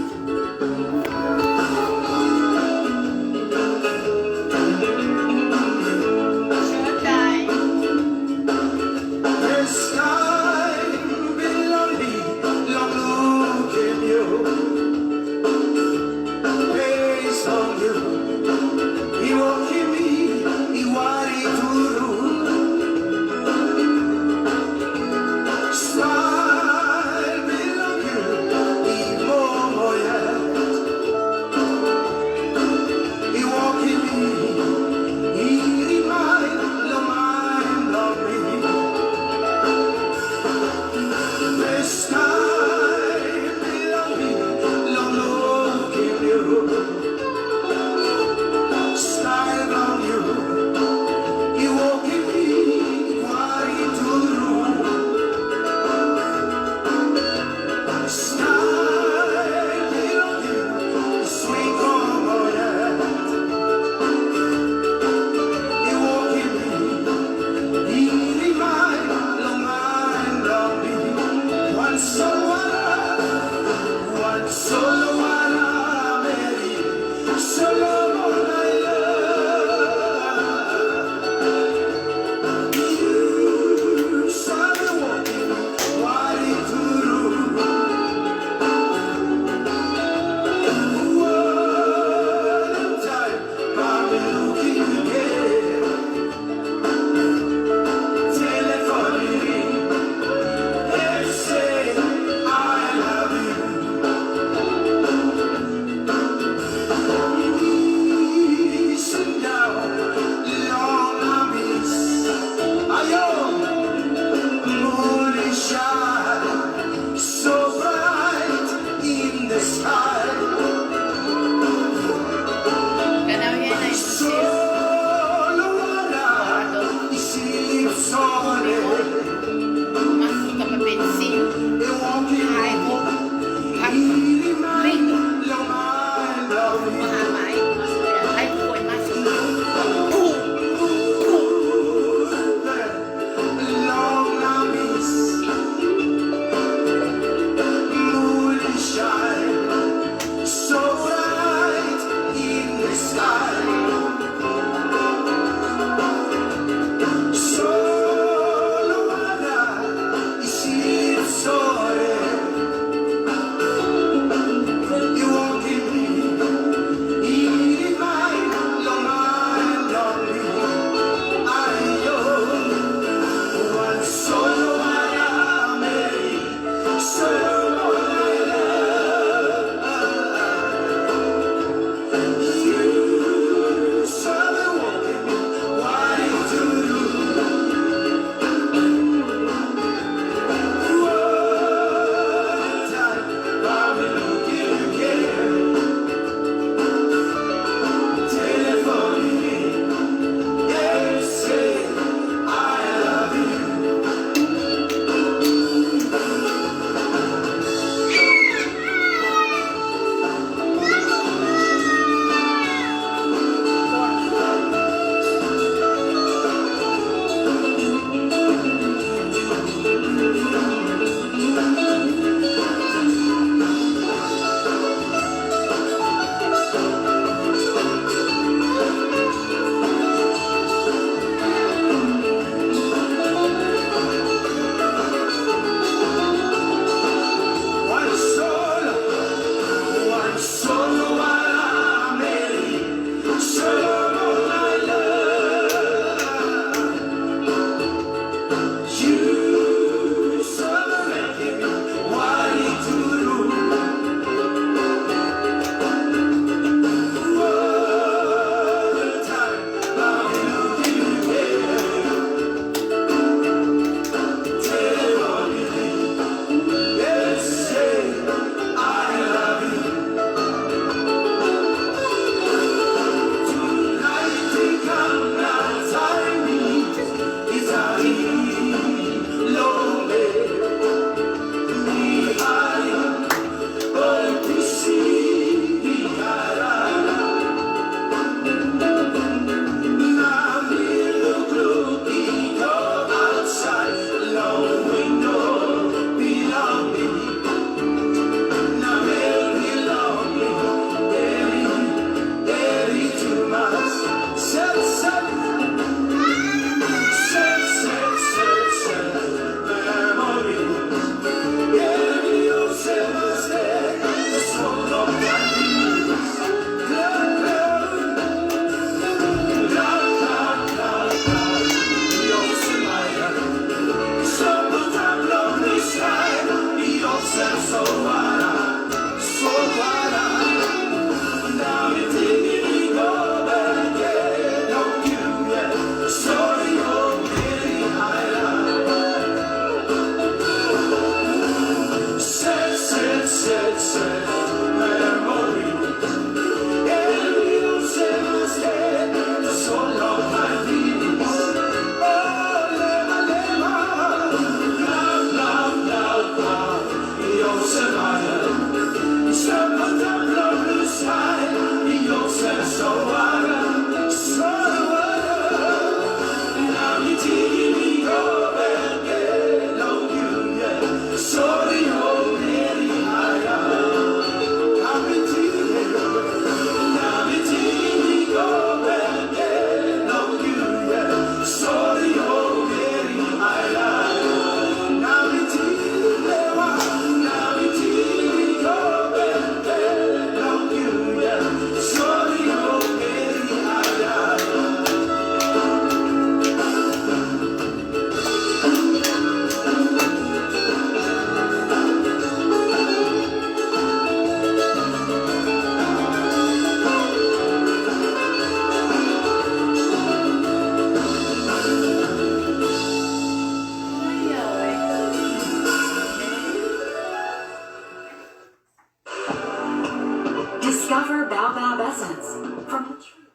Discover Baobab Essence from the tree.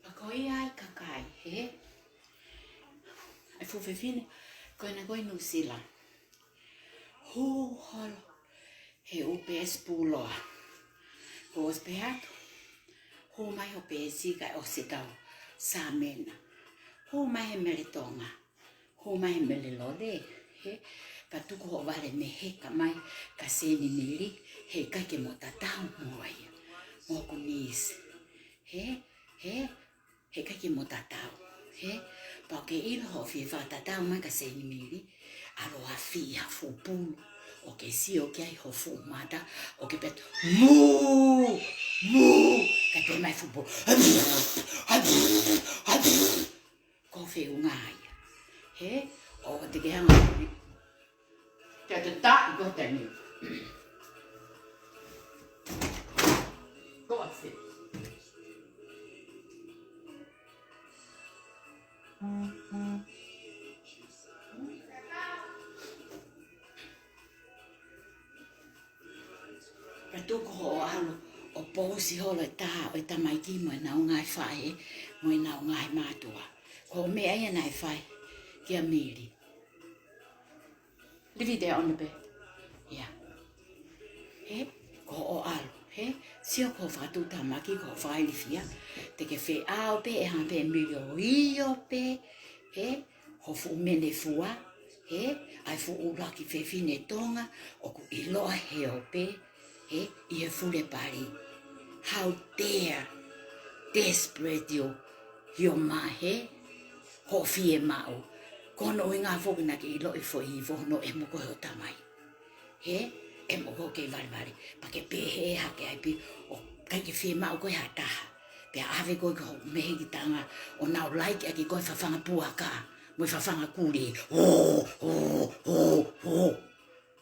Pea ko ia ai kakai, hē? ʻA e fuʻu fefine ko ena ko ē ʻi Nuʻusila. Hū holo he ʻū peesi pūloa. Kuo ʻosi pehē atu, hū mai hoʻo peesi kae ʻosi ʻetau sāmena. Hū mai he mele Tonga. Hū mai he mele lole, hē? Pea tuku hoʻo vale meheka mai kia Seinimili, he ʻikai ke mo tatau mo ia, mo hoku niece. Hē? Hē? He ʻikai ke mo tatau, hē? Pea ʻoku ke ʻilo hoʻo fie fakatatau mai kia Seinimili, ʻalu ʻo afi ha fuʻu pulu, ʻo ke sio ki ai ho fuʻu mata, ʻo ke pehē atu, mū, mū, kae pehē mai fuʻu pulu, ko e feʻunga ia. Hē? ʻOua te ke hanga ʻo, te te taʻi ko tani. Ko e feʻunga. Pea tuku hoʻo ʻalu ʻo pousi holo e tā ʻo e tamaiki mo ʻenau ngaahi faʻē, mo ʻenau ngaahi mātuʻa. Ko e meʻa ia naʻe fai kia Mili. Leave it there on the bed. Yeah. Hē, ko hoʻo ʻalu, hē, sio ko e fakatuʻutāmaki, ko e fakailifia, te ke feʻao pē, ʻe hanga pē Mili ʻo ʻio pē, hē, ho fuʻu menefua, hē, ʻa e fuʻu ʻuluaki fefine Tonga ʻoku ʻiloa he ope, hē, ʻi he fule pali. How dare, desperate you, you ma, hē, hoʻo fiemaʻu. Ko hono ʻuhinga foki naʻa ke ʻiloʻi foʻi ivo hono ʻemo ko ē ho tamai. Hē, ʻemo ko ē ke valevale. Pea ke pehē hake ai pē, ʻoku ʻikai ke fiemaʻu koe ha taha. Pea ʻave koe ki hoʻo mehekitanga, ʻo nau laiki ʻaki koe fafanga puaka mo e fafanga kuli. Ō, ō, ō, ō.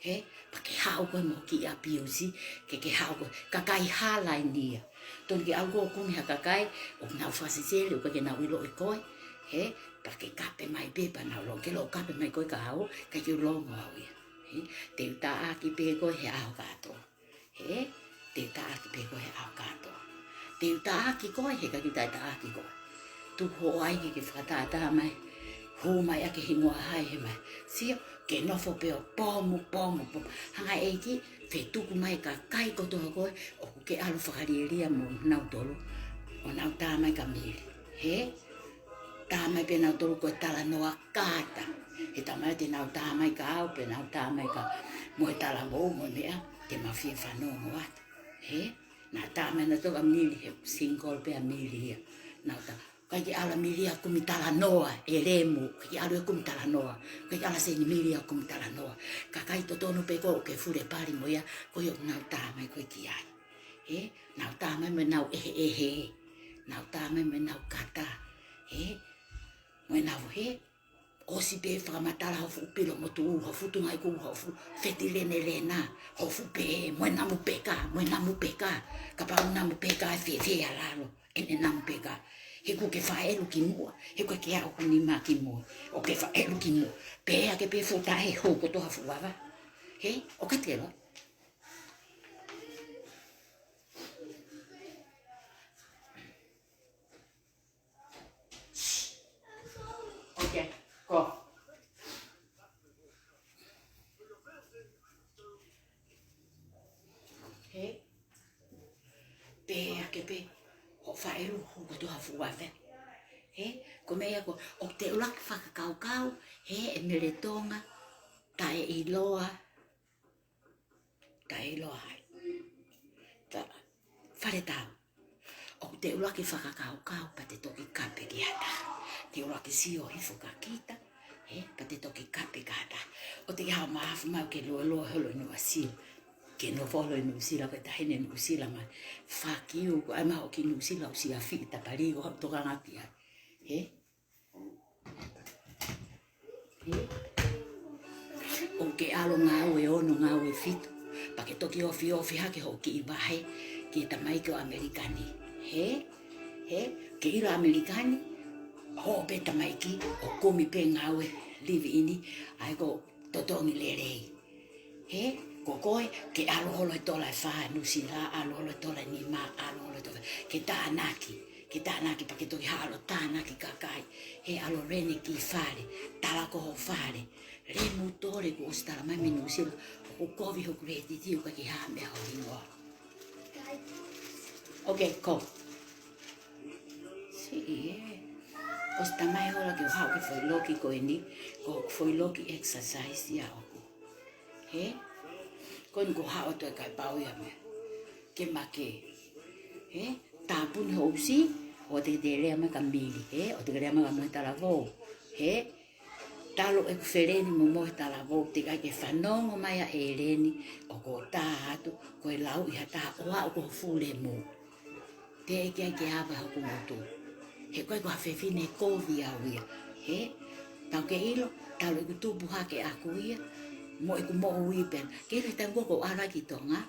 Hē, pea ke haʻu koe mo e kiʻi apiusi, ke ke haʻu koe. Kakai halaini ia. Tonu ke ʻalu koe ʻo kumi ha kakai ʻoku nau fakasesele, ʻoku ʻikai ke nau ʻiloʻi koe. Hē, pea ke kape mai pē, pea nau longo. Ke ʻalu ʻo kape mai koe kia au, ʻikai ke u longo au ia. Hē, te u taʻaki pē koe he ʻaho kātoa. Hē, te u taʻaki pē koe he ʻaho kātoa. Te u taʻaki koe he ʻikai ke u taʻetaʻaki koe. Tuku hoʻo ʻai ke ke fakatātā mai. Hū mai ʻa e hingoa hai he mai. Sio, ke nofo pē ʻo pomu, pomu, pomu. Hanga ʻe he ʻEiki, fetuku mai e kakai kotoa ko ē ʻoku ke ʻalu ʻo fakalielia mo nautolu, ʻo nau tā mai kia Mili. Hē? Tā mai pē nautolu ko e talanoa kātaki. He taimi te nau tā mai kia au, pe nau tā mai kia, mo e talavou, mo e meʻa, te ma fie fanongo atu. Hē? Naʻa tā mai nautolu kia Mili, he single pē ʻa Mili ia. Naʻa tā, ʻikai ke ʻalu ʻa Mili ia ʻo kumi talanoa, ʻe lemu, ʻikai ke ʻalu ia ʻo kumi talanoa, ʻikai ke ʻalu ʻa Seinimili ia ʻo kumi talanoa. Kakai totonu pē ko ē ʻoku ke fule pali mo ia, ko ia ʻoku nau tā mai ko ē ki ai. Hē? Nau tā mai mo ʻenau ʻeheʻehe. Nau tā mai mo ʻenau kata. Hē? Mo ʻenau hē? ʻOsi pē fakamatala ho fuʻu pilo motuʻu, ho fuʻu tungaʻi kuku, ho fuʻu fetilenelena, ho fuʻu pē, mo e namu peka, mo e namu peka. Kapau namu peka ʻe fēfē ʻa lalo ʻene namu peka. He ʻoku ke faʻelu ki muʻa, he ʻoku ke aʻu ho nima ki muʻa, ʻoku ke faʻelu ki muʻa. Pea ke pē futa e hou kotoa fuʻu vava. Hē, ʻoku ke telo. Okay, go. Hē? Pea ke pē, hoʻo faʻelu hou kotoa fuʻu vava. Hē? Ko e meʻa ia ko ē, ʻoku te ʻuluaki fakakaukau, hē, ʻe Mele Tonga, taʻeʻiloa, taʻeʻiloa ai. Ta, fale tau. ʻOku te ʻuluaki fakakaukau pea te toki kape ki ha taha. Te ʻuluaki sio hifo kia kita, hē, pea te toki kape ki ha taha. ʻOku te ke haʻu ʻo mahafu mai ke lōloa holo ʻi Nuʻusila. Ke nofo holo ʻi Nuʻusila, ko e taʻahine Nuʻusila mai. Fuck you, ko e ʻai mai hoʻo kiʻi Nuʻusila ʻo siafi ʻi tapali ko e tokanga ki ai. Hē? Hē? ʻOku ke ʻalu ʻo ngāue ono, ngāue fitu. Pea ke toki ofiofi hake hoʻo kiʻi vahe ki he tamaiki ʻo ʻAmelika ni. Hē? Hē? Ke ʻilo ʻAmelika ni, hoʻo pē tamaiki, ʻo kumi pē ngāue live in, ʻa ia ko e totongi lelei. Hē? Ko koe, ke ʻalu holo he tola ʻe fā ʻi Nuʻusila, ʻalu holo he tola ʻe nima, ʻalu holo he tola, ke tānaki, ke tānaki pea ke toki hā ʻo tānaki kakai, he ʻalu rent ki fale, tala ko ho fale, lemu tole kuo ʻosi tala mai mei Nuʻusila, ʻoku kovi hoku lētiti ʻoku ʻikai ke hā meʻa ho hingoa. Okay, cool. Siʻi ē. ʻOsi tamai hola ke u haʻu ki he foʻi loki ko eni, ko e foʻi loki exercise ia ʻoku. Hē? Ko eni ko haʻu atu e kai pau ia mea. Ke make. Hē? Tāpuni ho ʻusi, ʻoua te ke lea mai kia Mili. Hē? ʻOua te ke lea mai kia Mohe Talavou. Hē? Talu ʻeku feleni mo Mohe Talavou, teʻeki ai ke fanongo mai ʻa ʻEleni, ʻoku ou tā atu, ko e lau ʻi ha taha ʻo aʻu ko ho fuʻu lemu. Teʻeki ai ke ava hoku ngutu. He ko e ko ha fefine kovi au ia. Hē? Tau ke ʻilo, talu ʻeku tupu hake ʻaku ia, mo ʻeku moʻui pē. Ke ʻilo he taimi ko ē ʻoku ou ʻalu ai ki Tonga,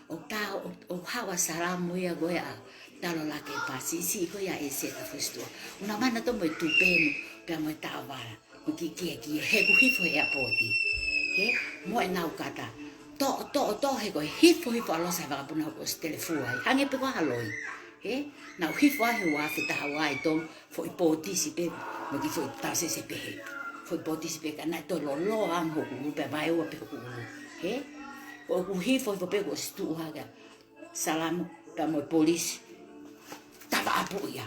ʻoku tā, ʻoku, ʻoku haʻu ʻa Salamu ia ko ē ʻa Talo Lake Pasi, siʻi ko ia ʻa ʻEseta Fusitua. ʻOku nau ō mai nautolu mo e tupenu, pea mo e taʻovala. Mo e kiʻi kēkī, he ʻoku hifo he airport. Hē? Mo ʻenau kata. Toʻo, toʻo, toʻo, he ko e hifo, hifo ʻa Losa he vakapuna ʻoku ʻosi telefua ai. Hangē pē ko ha loi. Hē? Nau hifo ai he ua afe taha ua ʻi Tonga, foʻi pōtisi pē, mo e kiʻi foʻi tausese pehē. Foʻi pōtisi pē ka naʻe toe lōloa ange hoku ʻulu pea vaeua pē hoku ʻulu. Hē? Ko ʻeku hifo, hifo pē kuo ʻosi tuʻu hake ʻa Salamu pea mo e polisi. Kava ʻapu ia.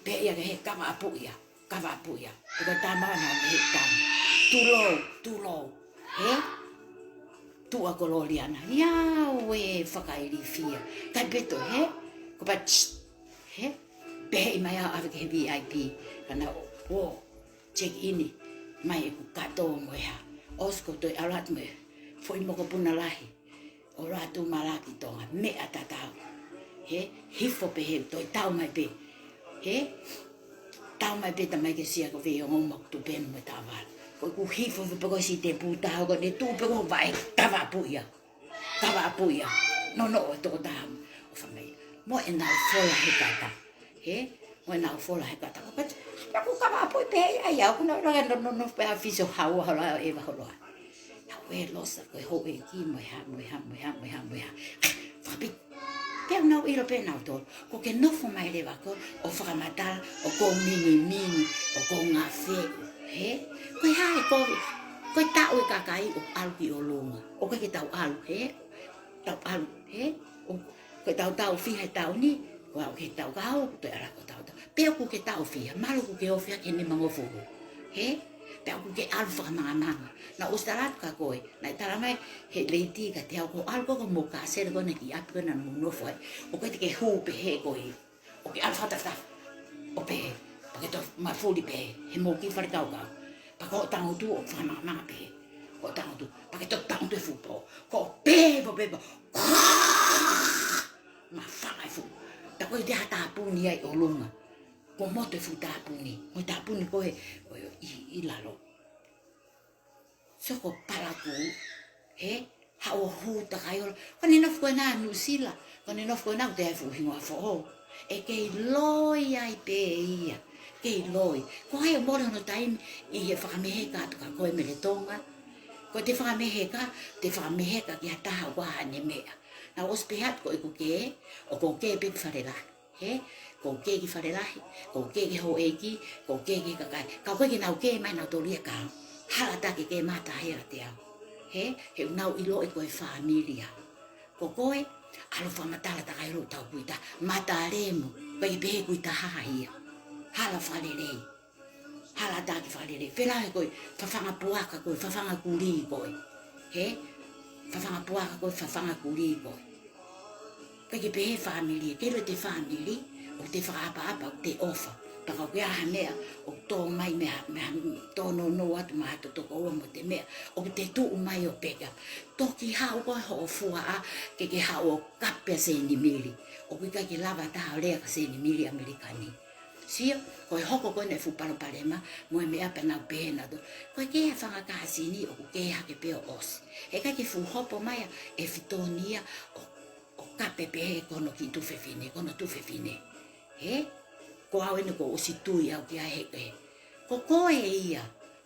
Pehē ia ke he kava ʻapu ia. Kava ʻapu ia. Ko e tama na me he tama. Tulou, tulou. Hē? Tuʻa ko Loliana. Ia ue fakailifia. Kai peto, hē? Ko pa tss. Hē? Pehē mai au ʻave ki he V I P. Ka nau ō check in mai ʻeku kato mo e hā. ʻOsi ko ʻeku toe ʻalu atu mo e foʻi mokopuna lahi. ʻO ʻalu atu malaki Tonga, meʻa tatau. Hē, hifo pē he, toe tau mai pē. Hē, tau mai pē tamai ke sia ko fē ongo maku tupenu mo e taʻovala. Ko ʻeku hifo pē ko e sitepu taha ko eni tuʻu pē ko e vaʻe kava ʻapu ia. Kava ʻapu ia. Nonoʻo e tokotaha ʻo fai mai. Mo ʻenau fola he kata. Hē, mo ʻenau fola he kata. Ko e pati, naʻa ku kava ʻapu pē ia, ia, ʻoku nau langa no, no, no, pē ʻa Fiso haua holo ʻa ʻEva holo ʻa. Naʻa ku ʻe Losa, ko e houʻeiki, mo e hā, mo e hā, mo e hā, mo e hā, mo e hā. Fakapiti. Pea nau ʻilo pē nautolu. Ko ke nofo mai leva ko, ʻo fakamatala, ʻoku ou minimini, ʻoku ou ngafeʻi. Hē? Ko e hā e kovi. Ko e taʻu e kakai, ʻoku ʻalu ki ʻolunga. ʻOku ʻikai ke tau ʻalu, hē? Tau ʻalu, hē? ʻO Ko e tautau fiha e taʻu ni, ko au ke tau ka au, ko e ala ko e tautau. Pea ʻoku ke taʻu fiha, mahalo ʻoku ke ofi hake he nimangofulu. Hē? Pea ʻoku ke ʻalu fakamangamanga. Naʻa ku ʻosi tala atu kia koe, naʻe tala mai, he leiti kiate au ko e ʻalu ko ē ko e mou kasele ko ē naʻe ʻi ʻapi ko ē naʻa mou nofo ai. ʻOku ʻikai te ke hū pehē koe. ʻOku ke ʻalu fakatafatafa. ʻO pehē, pea ke toe mafuli pehē, he mou kiʻi fale kaukau. Pea ko hoʻo tangutu ʻo fakamangamanga pehē. Ko hoʻo tangutu, pea ke toe tangutu he fuʻu pō. Ko e pehē, pehē, pehē, pehē. Mafanga e fuʻu. Ta ko e te ha tāpuni ai ʻolunga. Ko e moto e fuʻu tāpuni. Mo e tāpuni ko ē, ʻo, ʻi, ʻi lalo. So ko e palakū, hē, haʻu ʻo hū takai ʻo. Ko ʻene nofo ko ena Nuʻusila, ko ʻene nofo ko ena ʻoku ʻi ai e fuʻu hingoa foʻou. ʻE kei loi ai pē ia, kei loi. Ko hai ʻoku mole hono taimi ʻi he fakameheka atu kia koe mei Tonga. Ko ʻete fakameheka, te fakameheka ki ha taha ʻoku ʻi ai haʻane meʻa. Naʻa ku ʻosi pehē atu ko ʻeku kē, ʻoku ou kē pē ki fale lahi. Hē, ʻoku ou kē ki fale lahi, ʻoku ou kē ki he houʻeiki, ʻoku ou kē ki he kakai. Ka ʻoku ʻikai ke nau kē mai nautolu ia kia au. Hala ʻatā ke kē mai ha taha ia kiate au. Hē, he ʻoku nau ʻiloʻi ko e fāmili au. Ko koe, ʻalu fakamatala takai ʻo tau kui taha. Mata lemu, ʻikai ke pehē kui taha ia. Hala fakalelei. Hala ʻatā ke fakalelei. Felā he ko e fafanga puaka ko ē, fafanga kulī ko ē. Hē? Fafanga puaka ko ē, fafanga kulī ko ē. ʻIkai ke pehē fāmili, ke ʻilo ʻete fāmili, ʻoku te fakaʻapaʻapa, ʻoku te ʻofa. Pea ka ʻoku ʻi ai ha meʻa, ʻoku tō mai mei ha, mei ha, tōnounou atu mei ha toto ko ua mo ʻete meʻa, ʻoku te tuʻu mai ʻo peka. Toki haʻu ko ē hoʻo fuaʻa, ke ke haʻu ʻo kape ʻa Seinimili. ʻOku ʻikai ke lava ha taha ʻo lea kia Seinimili ʻAmelika ni. Sio, ko e hoko ko ē ʻene fuʻu palopalema, mo e meʻa pea nau pehē nautolu. Ko e kē ha fanga kāsini ʻoku kē hake pē ʻo ʻosi. He ʻikai ke fuʻu hopo mai ʻa ʻEfitoni ia ʻo, ʻo kape pehē ko hono kiʻi tuofefine, ko hono tuofefine. Hē? Ko au eni kuo u ʻosi tui au ki ai he, he. Ko koe ia.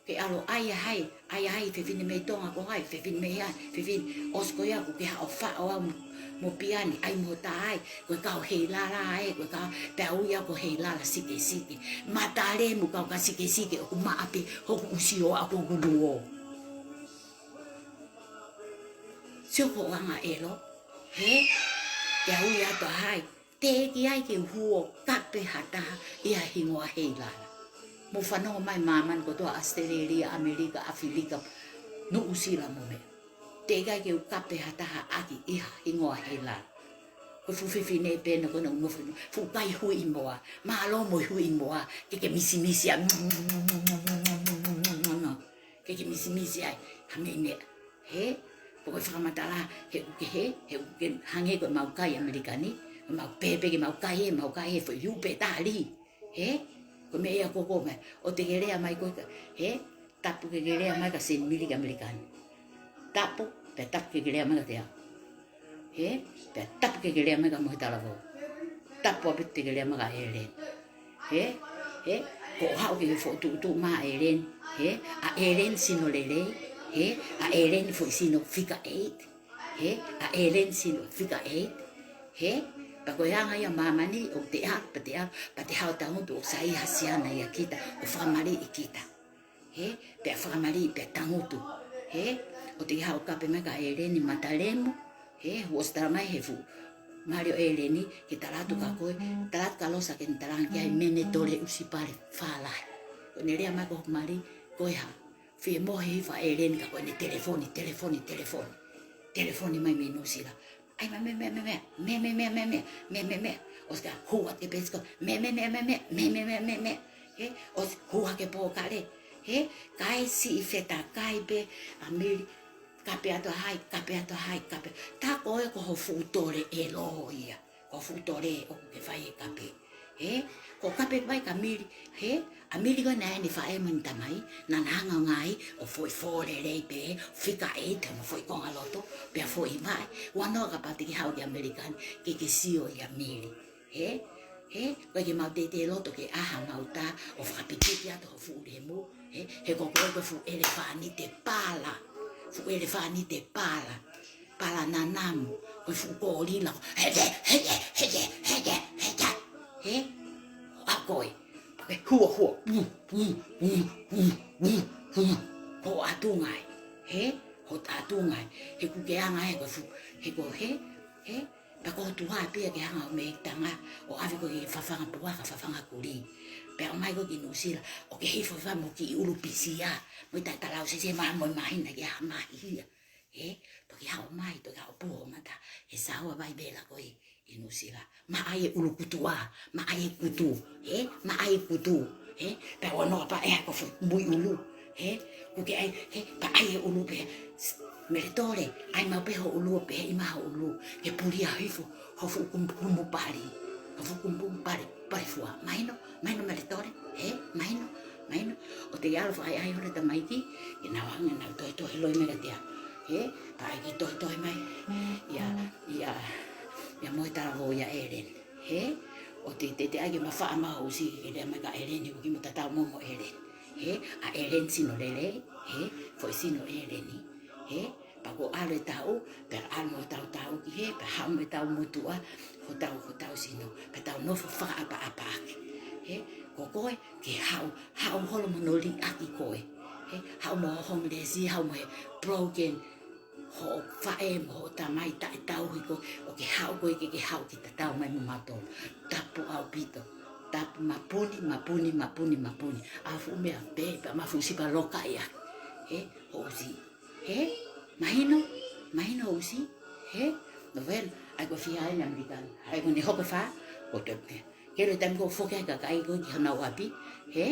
Ke ʻalu ʻai ʻa hai, ʻai ʻa hai, fefine mei Tonga ko hai, fefine mei hai, fefine, ʻosi ko ia kuo ke haʻu ʻo faʻo au mo, mo Piani, ʻai mo Taʻai, ko e kau Heilala ē, ko e kau, pea ui au ko Heilala Sikesike. Matalemu kau ka sikesike, ʻoku maʻa pē hoku ʻusi ʻo aʻu ko ʻeku luo. Sio ko e anga ʻelo, hē? Pea ui atu ʻa hai, teʻeki ai ke u hū ʻo kape ha taha ʻi ha hingoa Heilala. Mou fanongo mai māmani kotoa, ʻAositelēlia, ʻAmelika, ʻAfilika, Nuʻusila mo meʻa. Teʻeki ai ke u kape ha taha ʻaki ʻi ha hingoa Heilala. Ko e fuʻu fefine pē ena ko ena ʻoku nofo, fuʻu kai huʻi moa, mālō mo e huʻi moa, ke ke misimisi ai. Ke ke misimisi ai, ha meʻa meʻa. Hē? Ko e fakamatala, he ʻoku ke hē, he ʻoku ke hangē ko ʻemau kai ʻAmelika ni, ʻemau pēpē ke mau kai ē, mau kai ē, foʻi upe tali. Hē? Ko e meʻa ia ko ko mai, ʻoua te ke lea mai ko e ka, hē? Tapu ke ke lea mai kia Senimili ki ʻAmelika ni. Tapu, pea tapu ke ke lea mai kiate au. Hē? Pea tapu ke ke lea mai kia Mohe Talavou. Tapu ʻaupito te ke lea mai kia ʻEleni. Hē? Hē? Ko hoʻo haʻu ke ke fokotuʻutuʻu mai ʻa ʻEleni. Hē? ʻA ʻEleni sino lelei. Hē? ʻA ʻEleni foʻi sino figure eight. Hē? ʻA ʻEleni sino figure eight. Hē? Pea ko e anga ia ʻo māmani ʻoku te ʻalu, pea te ʻalu, pea te haʻu ʻo tangutu ʻoku sai ha siana ia kita, ʻo fakamaliʻi kita. Hē, pea fakamaliʻi, pea tangutu. Hē, ʻoua te ke haʻu ʻo kape mai kia ʻEleni Matalemu. Hē, ʻosi tala mai he fuʻu mali ʻo ʻEleni, ke tala atu kia koe, tala atu kia Losa ke ne talaange ki ai Menetole ʻUsipale Falahi. Ko ʻene lea mai ko hoku mali, ko e hā. Fie mohe hifo ʻa ʻEleni ka ko ʻene telefoni, telefoni, telefoni. Telefoni mai mei Nuʻusila. ʻAi mai meʻa, meʻa, meʻa, meʻa. ʻOsi ka hū atu ki he pēsiko, meʻa, meʻa, meʻa. Hē, ʻosi hū hake pōkale. Hē, kai siʻi fetakai pē ʻa Mili, kape atu ʻa hai, kape atu ʻa hai, kape. Tā ko ē ko ho fuʻu tole ʻelo ia. Ko ho fuʻu tole ʻoku ke fai e kape. Hē, ko e kape mai kia Mili, hē, ʻa Mili ko ē naʻe ʻi ai ʻene faʻē mo ʻene tamai, naʻa na hanga ʻo ngāue ʻo foʻi fō lelei pē, figure eight mo foʻi konga loto, pea foʻi vaʻe, ua noa kapau te ke haʻu ki ʻAmelika ni, ke ke sio ʻia Mili. Hē, hē, ʻoku ʻikai ke mau teitei loto ke ʻā hamau tā ʻo fakapikipiki atu ho fuʻu lemu, hē, he ko koe ko e fuʻu ʻelefānite pala, fuʻu ʻelefānite pala, pala nanamu, ko e fuʻu kōlila, heke, heke, heke, heke, heke, hē, ʻa koe, ke hua, hua, u, u, u, u, u, u, ko ho ʻatunga ē, hē, ho ʻatunga ē, he ʻoku ke anga ē ko e fuʻu, he ko hē, hē, pea ko ho tuʻa pē ia ke hanga ʻo mei tanga, ʻo ʻave koe ki he fafanga puaka, fafanga kulī. Pea ʻomai koe ki Nuʻusila, ʻo ke hifo fai mo e kiʻi ʻulu pisia, mo e taʻetalausese maʻa mo e māhina ke ʻā mai ia. Hē, toki haʻu mai, toki haʻu puha ho mata, he saua vai vela ko ē ʻi Nuʻusila. Maʻa e ʻulu kutua, maʻa e kutu, hē, maʻa e kutu, hē, pea ua noa pē ʻa e ko e fuʻu mui ʻulu, hē, ʻoku ke ʻai, hē, pea ʻai e ʻulu pē, s-, Meletole, ʻai maʻu pē ho ʻulu, pehē mai ho ʻulu, ke pulia hifo ho fuʻu kumukumu pali, ho fuʻu kumukumu pali, pali fua, mahino, mahino Meletole, hē, mahino, mahino, ʻoua te ke ʻalu ʻo fakaʻaiʻai holo e tamaiki, ke nau hanga ʻo nau tohitohi loi mai kiate au, hē, pea ʻai ke tohitohi mai, ʻia, ʻia, ʻia Mohe Talavou ʻia ʻEleni. Hē? ʻOua te, te, te ʻai ke mafaʻa mai ho ʻusi ke lea mai kia ʻEleni, ʻoku kei mo tatau mo, mo ʻEleni. Hē? ʻA ʻEleni sino lelei, hē? Foʻi sino ʻEleni. Hē? Pea ko e ʻalu e taʻu, pea ʻalu mo hotau taʻu ki hē, pea haʻu mo ʻetau motuʻa, hotau, hotau sino, pea tau nofo fakaʻapaʻapa ʻaki. Hē? Ko koe, ke haʻu, haʻu holo mo hono liʻaki koe. Hē? Haʻu mo e homeless, haʻu mo e broken, hoʻo faʻē mo hoʻo tamai taʻetauhi koe, ʻoku ke haʻu koe ke ke haʻu ke tatau mai mo mautolu. Tapu ʻaupito. Tapu mapuni, mapuni, mapuni, mapuni. ʻA e fuʻu meʻa pē, pea mo e fuʻu sipa loka ia. Hē, ho ʻusi. Hē, mahino, mahino ho ʻusi. Hē, no ven, ʻai ko e fiha ʻi ʻAmelika ni. ʻAi ko ʻene hoko e fā, ko e toe pē. Ke ʻilo e taimi ko ē ʻoku foki ai e kakai ko ē ki honau ʻapi. Hē,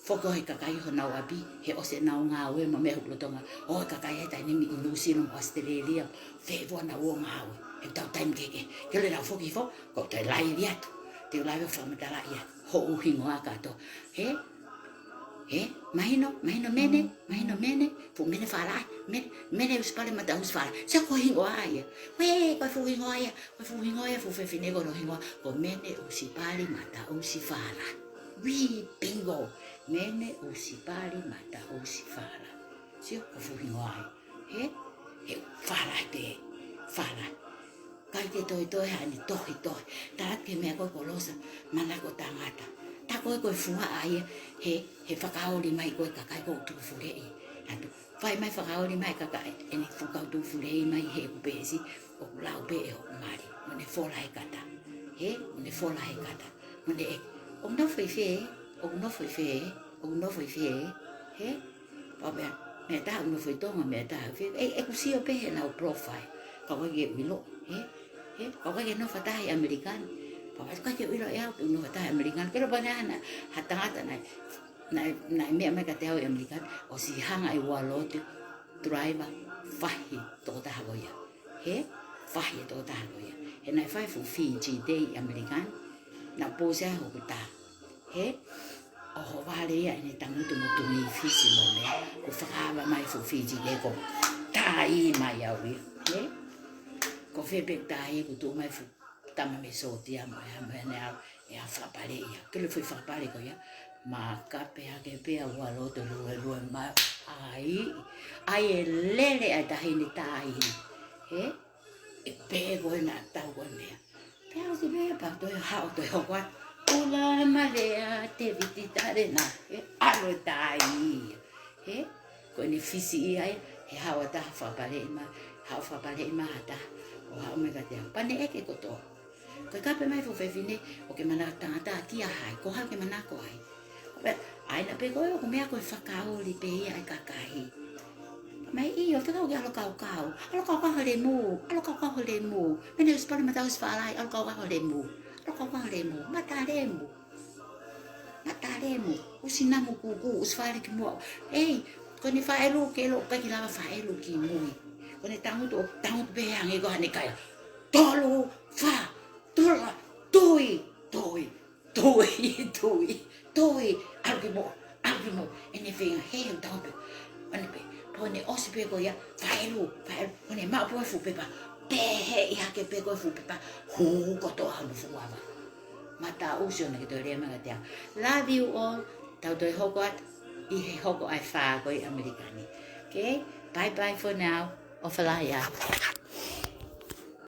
foki ʻo e kakai honau ʻapi, he ʻosi ʻenau ngāue mo e meʻa ʻi lolotonga. ʻO e kakai he taimi ni ʻi Nuʻusila mo ʻAositelēlia, fēfē ʻenau ō ngāue. He ʻoku tau taimi kehekehe. Ke ʻilo ʻenau foki hifo, ko e toe laivi atu. Te u laivi ʻo fakamatalaʻi atu ho ʻū hingoa kātoa. Hē? Hē? Mahino, mahino Mene, mahino Mene, fuʻu Mene Falahi, Mene, Mene ʻUsipale Mataʻusi Falahi. Sio ko e hingoa ia. Uē, ko e fuʻu hingoa ia, ko e fuʻu hingoa ia, fuʻu fefine ko hono hingoa, ko Mene ʻUsipale Mataʻusi Falahi. Uī, bingo. Mene usi pali mata usi fala. Sio ko fuhi ngoai. He? He fala te. Fala. Kai ke toitoe ha ni tohi tohi. Talat ke mea ko e kolosa. Mana ko tangata. Ta ko e ko e fua ai. He, he fakaoli mai ko e kakai ko tuku fuleʻi. Atu. Fai mai fakaoli mai kakai. Eni fukau tuku fuleʻi mai he kupesi. ʻOku lau pē ʻe hoku mali. Mo ne fola he kata. He? Mo ne fola he kata. Mo ne e. ʻOku nofo ʻi fē? ʻOku nofo ʻi fē? ʻOku nofo ʻi fē? He? Pea meʻa, meʻa taha ʻoku nofo ʻi Tonga, meʻa taha ʻi fē? ʻE, ʻeku sio pē he nau profile. Ka ʻoku ʻikai ke u ʻilo. He? He? Ka ʻoku ʻikai ke nofo taha ʻi ʻAmelika ni. Pea ʻoku ʻikai ke u ʻilo ʻe au pe ʻoku nofo taha ʻi ʻAmelika ni. Pea lava naʻa, ha tangata naʻe, naʻe, naʻe meʻa mai kiate au ʻi ʻAmelika ni. ʻOsi hanga ʻe Ualoto driver fahi tokotaha ko ia. He? Fahi e tokotaha ko ia. He naʻe fai fuʻu Fiji Day ʻi ʻAmelika ni. Naʻe pōsi ai hoku tā. He? ʻO ʻohovale ia ʻene tangutu mo Tui Fisi mo meʻa. Ko e fakaava mai fuʻu Fiji Day ko tā ʻi mai au ia. He? Ko fē pē tā ʻi ko tuʻu mai fuʻu tama mei Sōtia mo e, mo e ne au, ʻe au fakapale ia. Kele fai fakapale ko ia. Makape hake pē ʻa Ualoto luelue mai. ʻAi. ʻAi e lele ʻa e taʻahine tā ʻi. He? ʻE pē ko e naʻa tau ko e meʻa. Pea ʻosi pē pea toe haʻu toe hoko atu. ʻUla malea Teviti Talena. He? ʻAlu e tā ʻi ia. He? Ko ʻene Fisi ia ia, he haʻu ʻa taha fakapaleʻi mai, haʻu fakapaleʻi mai ha taha, ʻo haʻu mai kiate au. Pea ne ʻeke kotoa. Ko e kape mai fuʻu fefine, ʻoku ke manako tangata kia hai, ko hai ʻoku ke manako ai. Pea, ʻai naʻa pē ko e, ʻoku meʻa ko e fakaoli pē ia ʻa e kakai. Pea mai ʻio, fekau ke ʻalu kaukau, ʻalu kaukau ho lemu, ʻalu kaukau ho lemu. Mene usi pali mata usi fala ai, ʻalu kaukau ho lemu, ʻalu kaukau ho lemu, mata lemu. Mata lemu, ʻusi namu kūkū, ʻusi fale ki muʻa. ʻEi, ko ʻene faʻelu ke lo, ʻikai ke lava faʻelu ki mui. Ko ʻene tangutu, ʻo tangutu pē hangē ko haʻane kaila. Tolu, fā, tula, tui, tui, tui, tui, tui. ʻAlu ki muʻa, ʻalu ki muʻa. ʻEne feinga, he, he, tangutu pē. ʻAne pē, pea ko ʻene ʻosi pē ko ia, faʻelu, faʻelu. Ko ʻene maʻu pē fuʻu pepa. Pehē ʻi hake pē ko e fuʻu pepa. Hū kotoa hono fuʻu ava. Mata usi ʻona ke toe lea mai kiate au. Love you all. Tau toe hoko atu ʻi he hoko ʻa e fā ko ē ʻi ʻAmelika ni. Okay? Bye bye for now. ʻOfa lahi ā.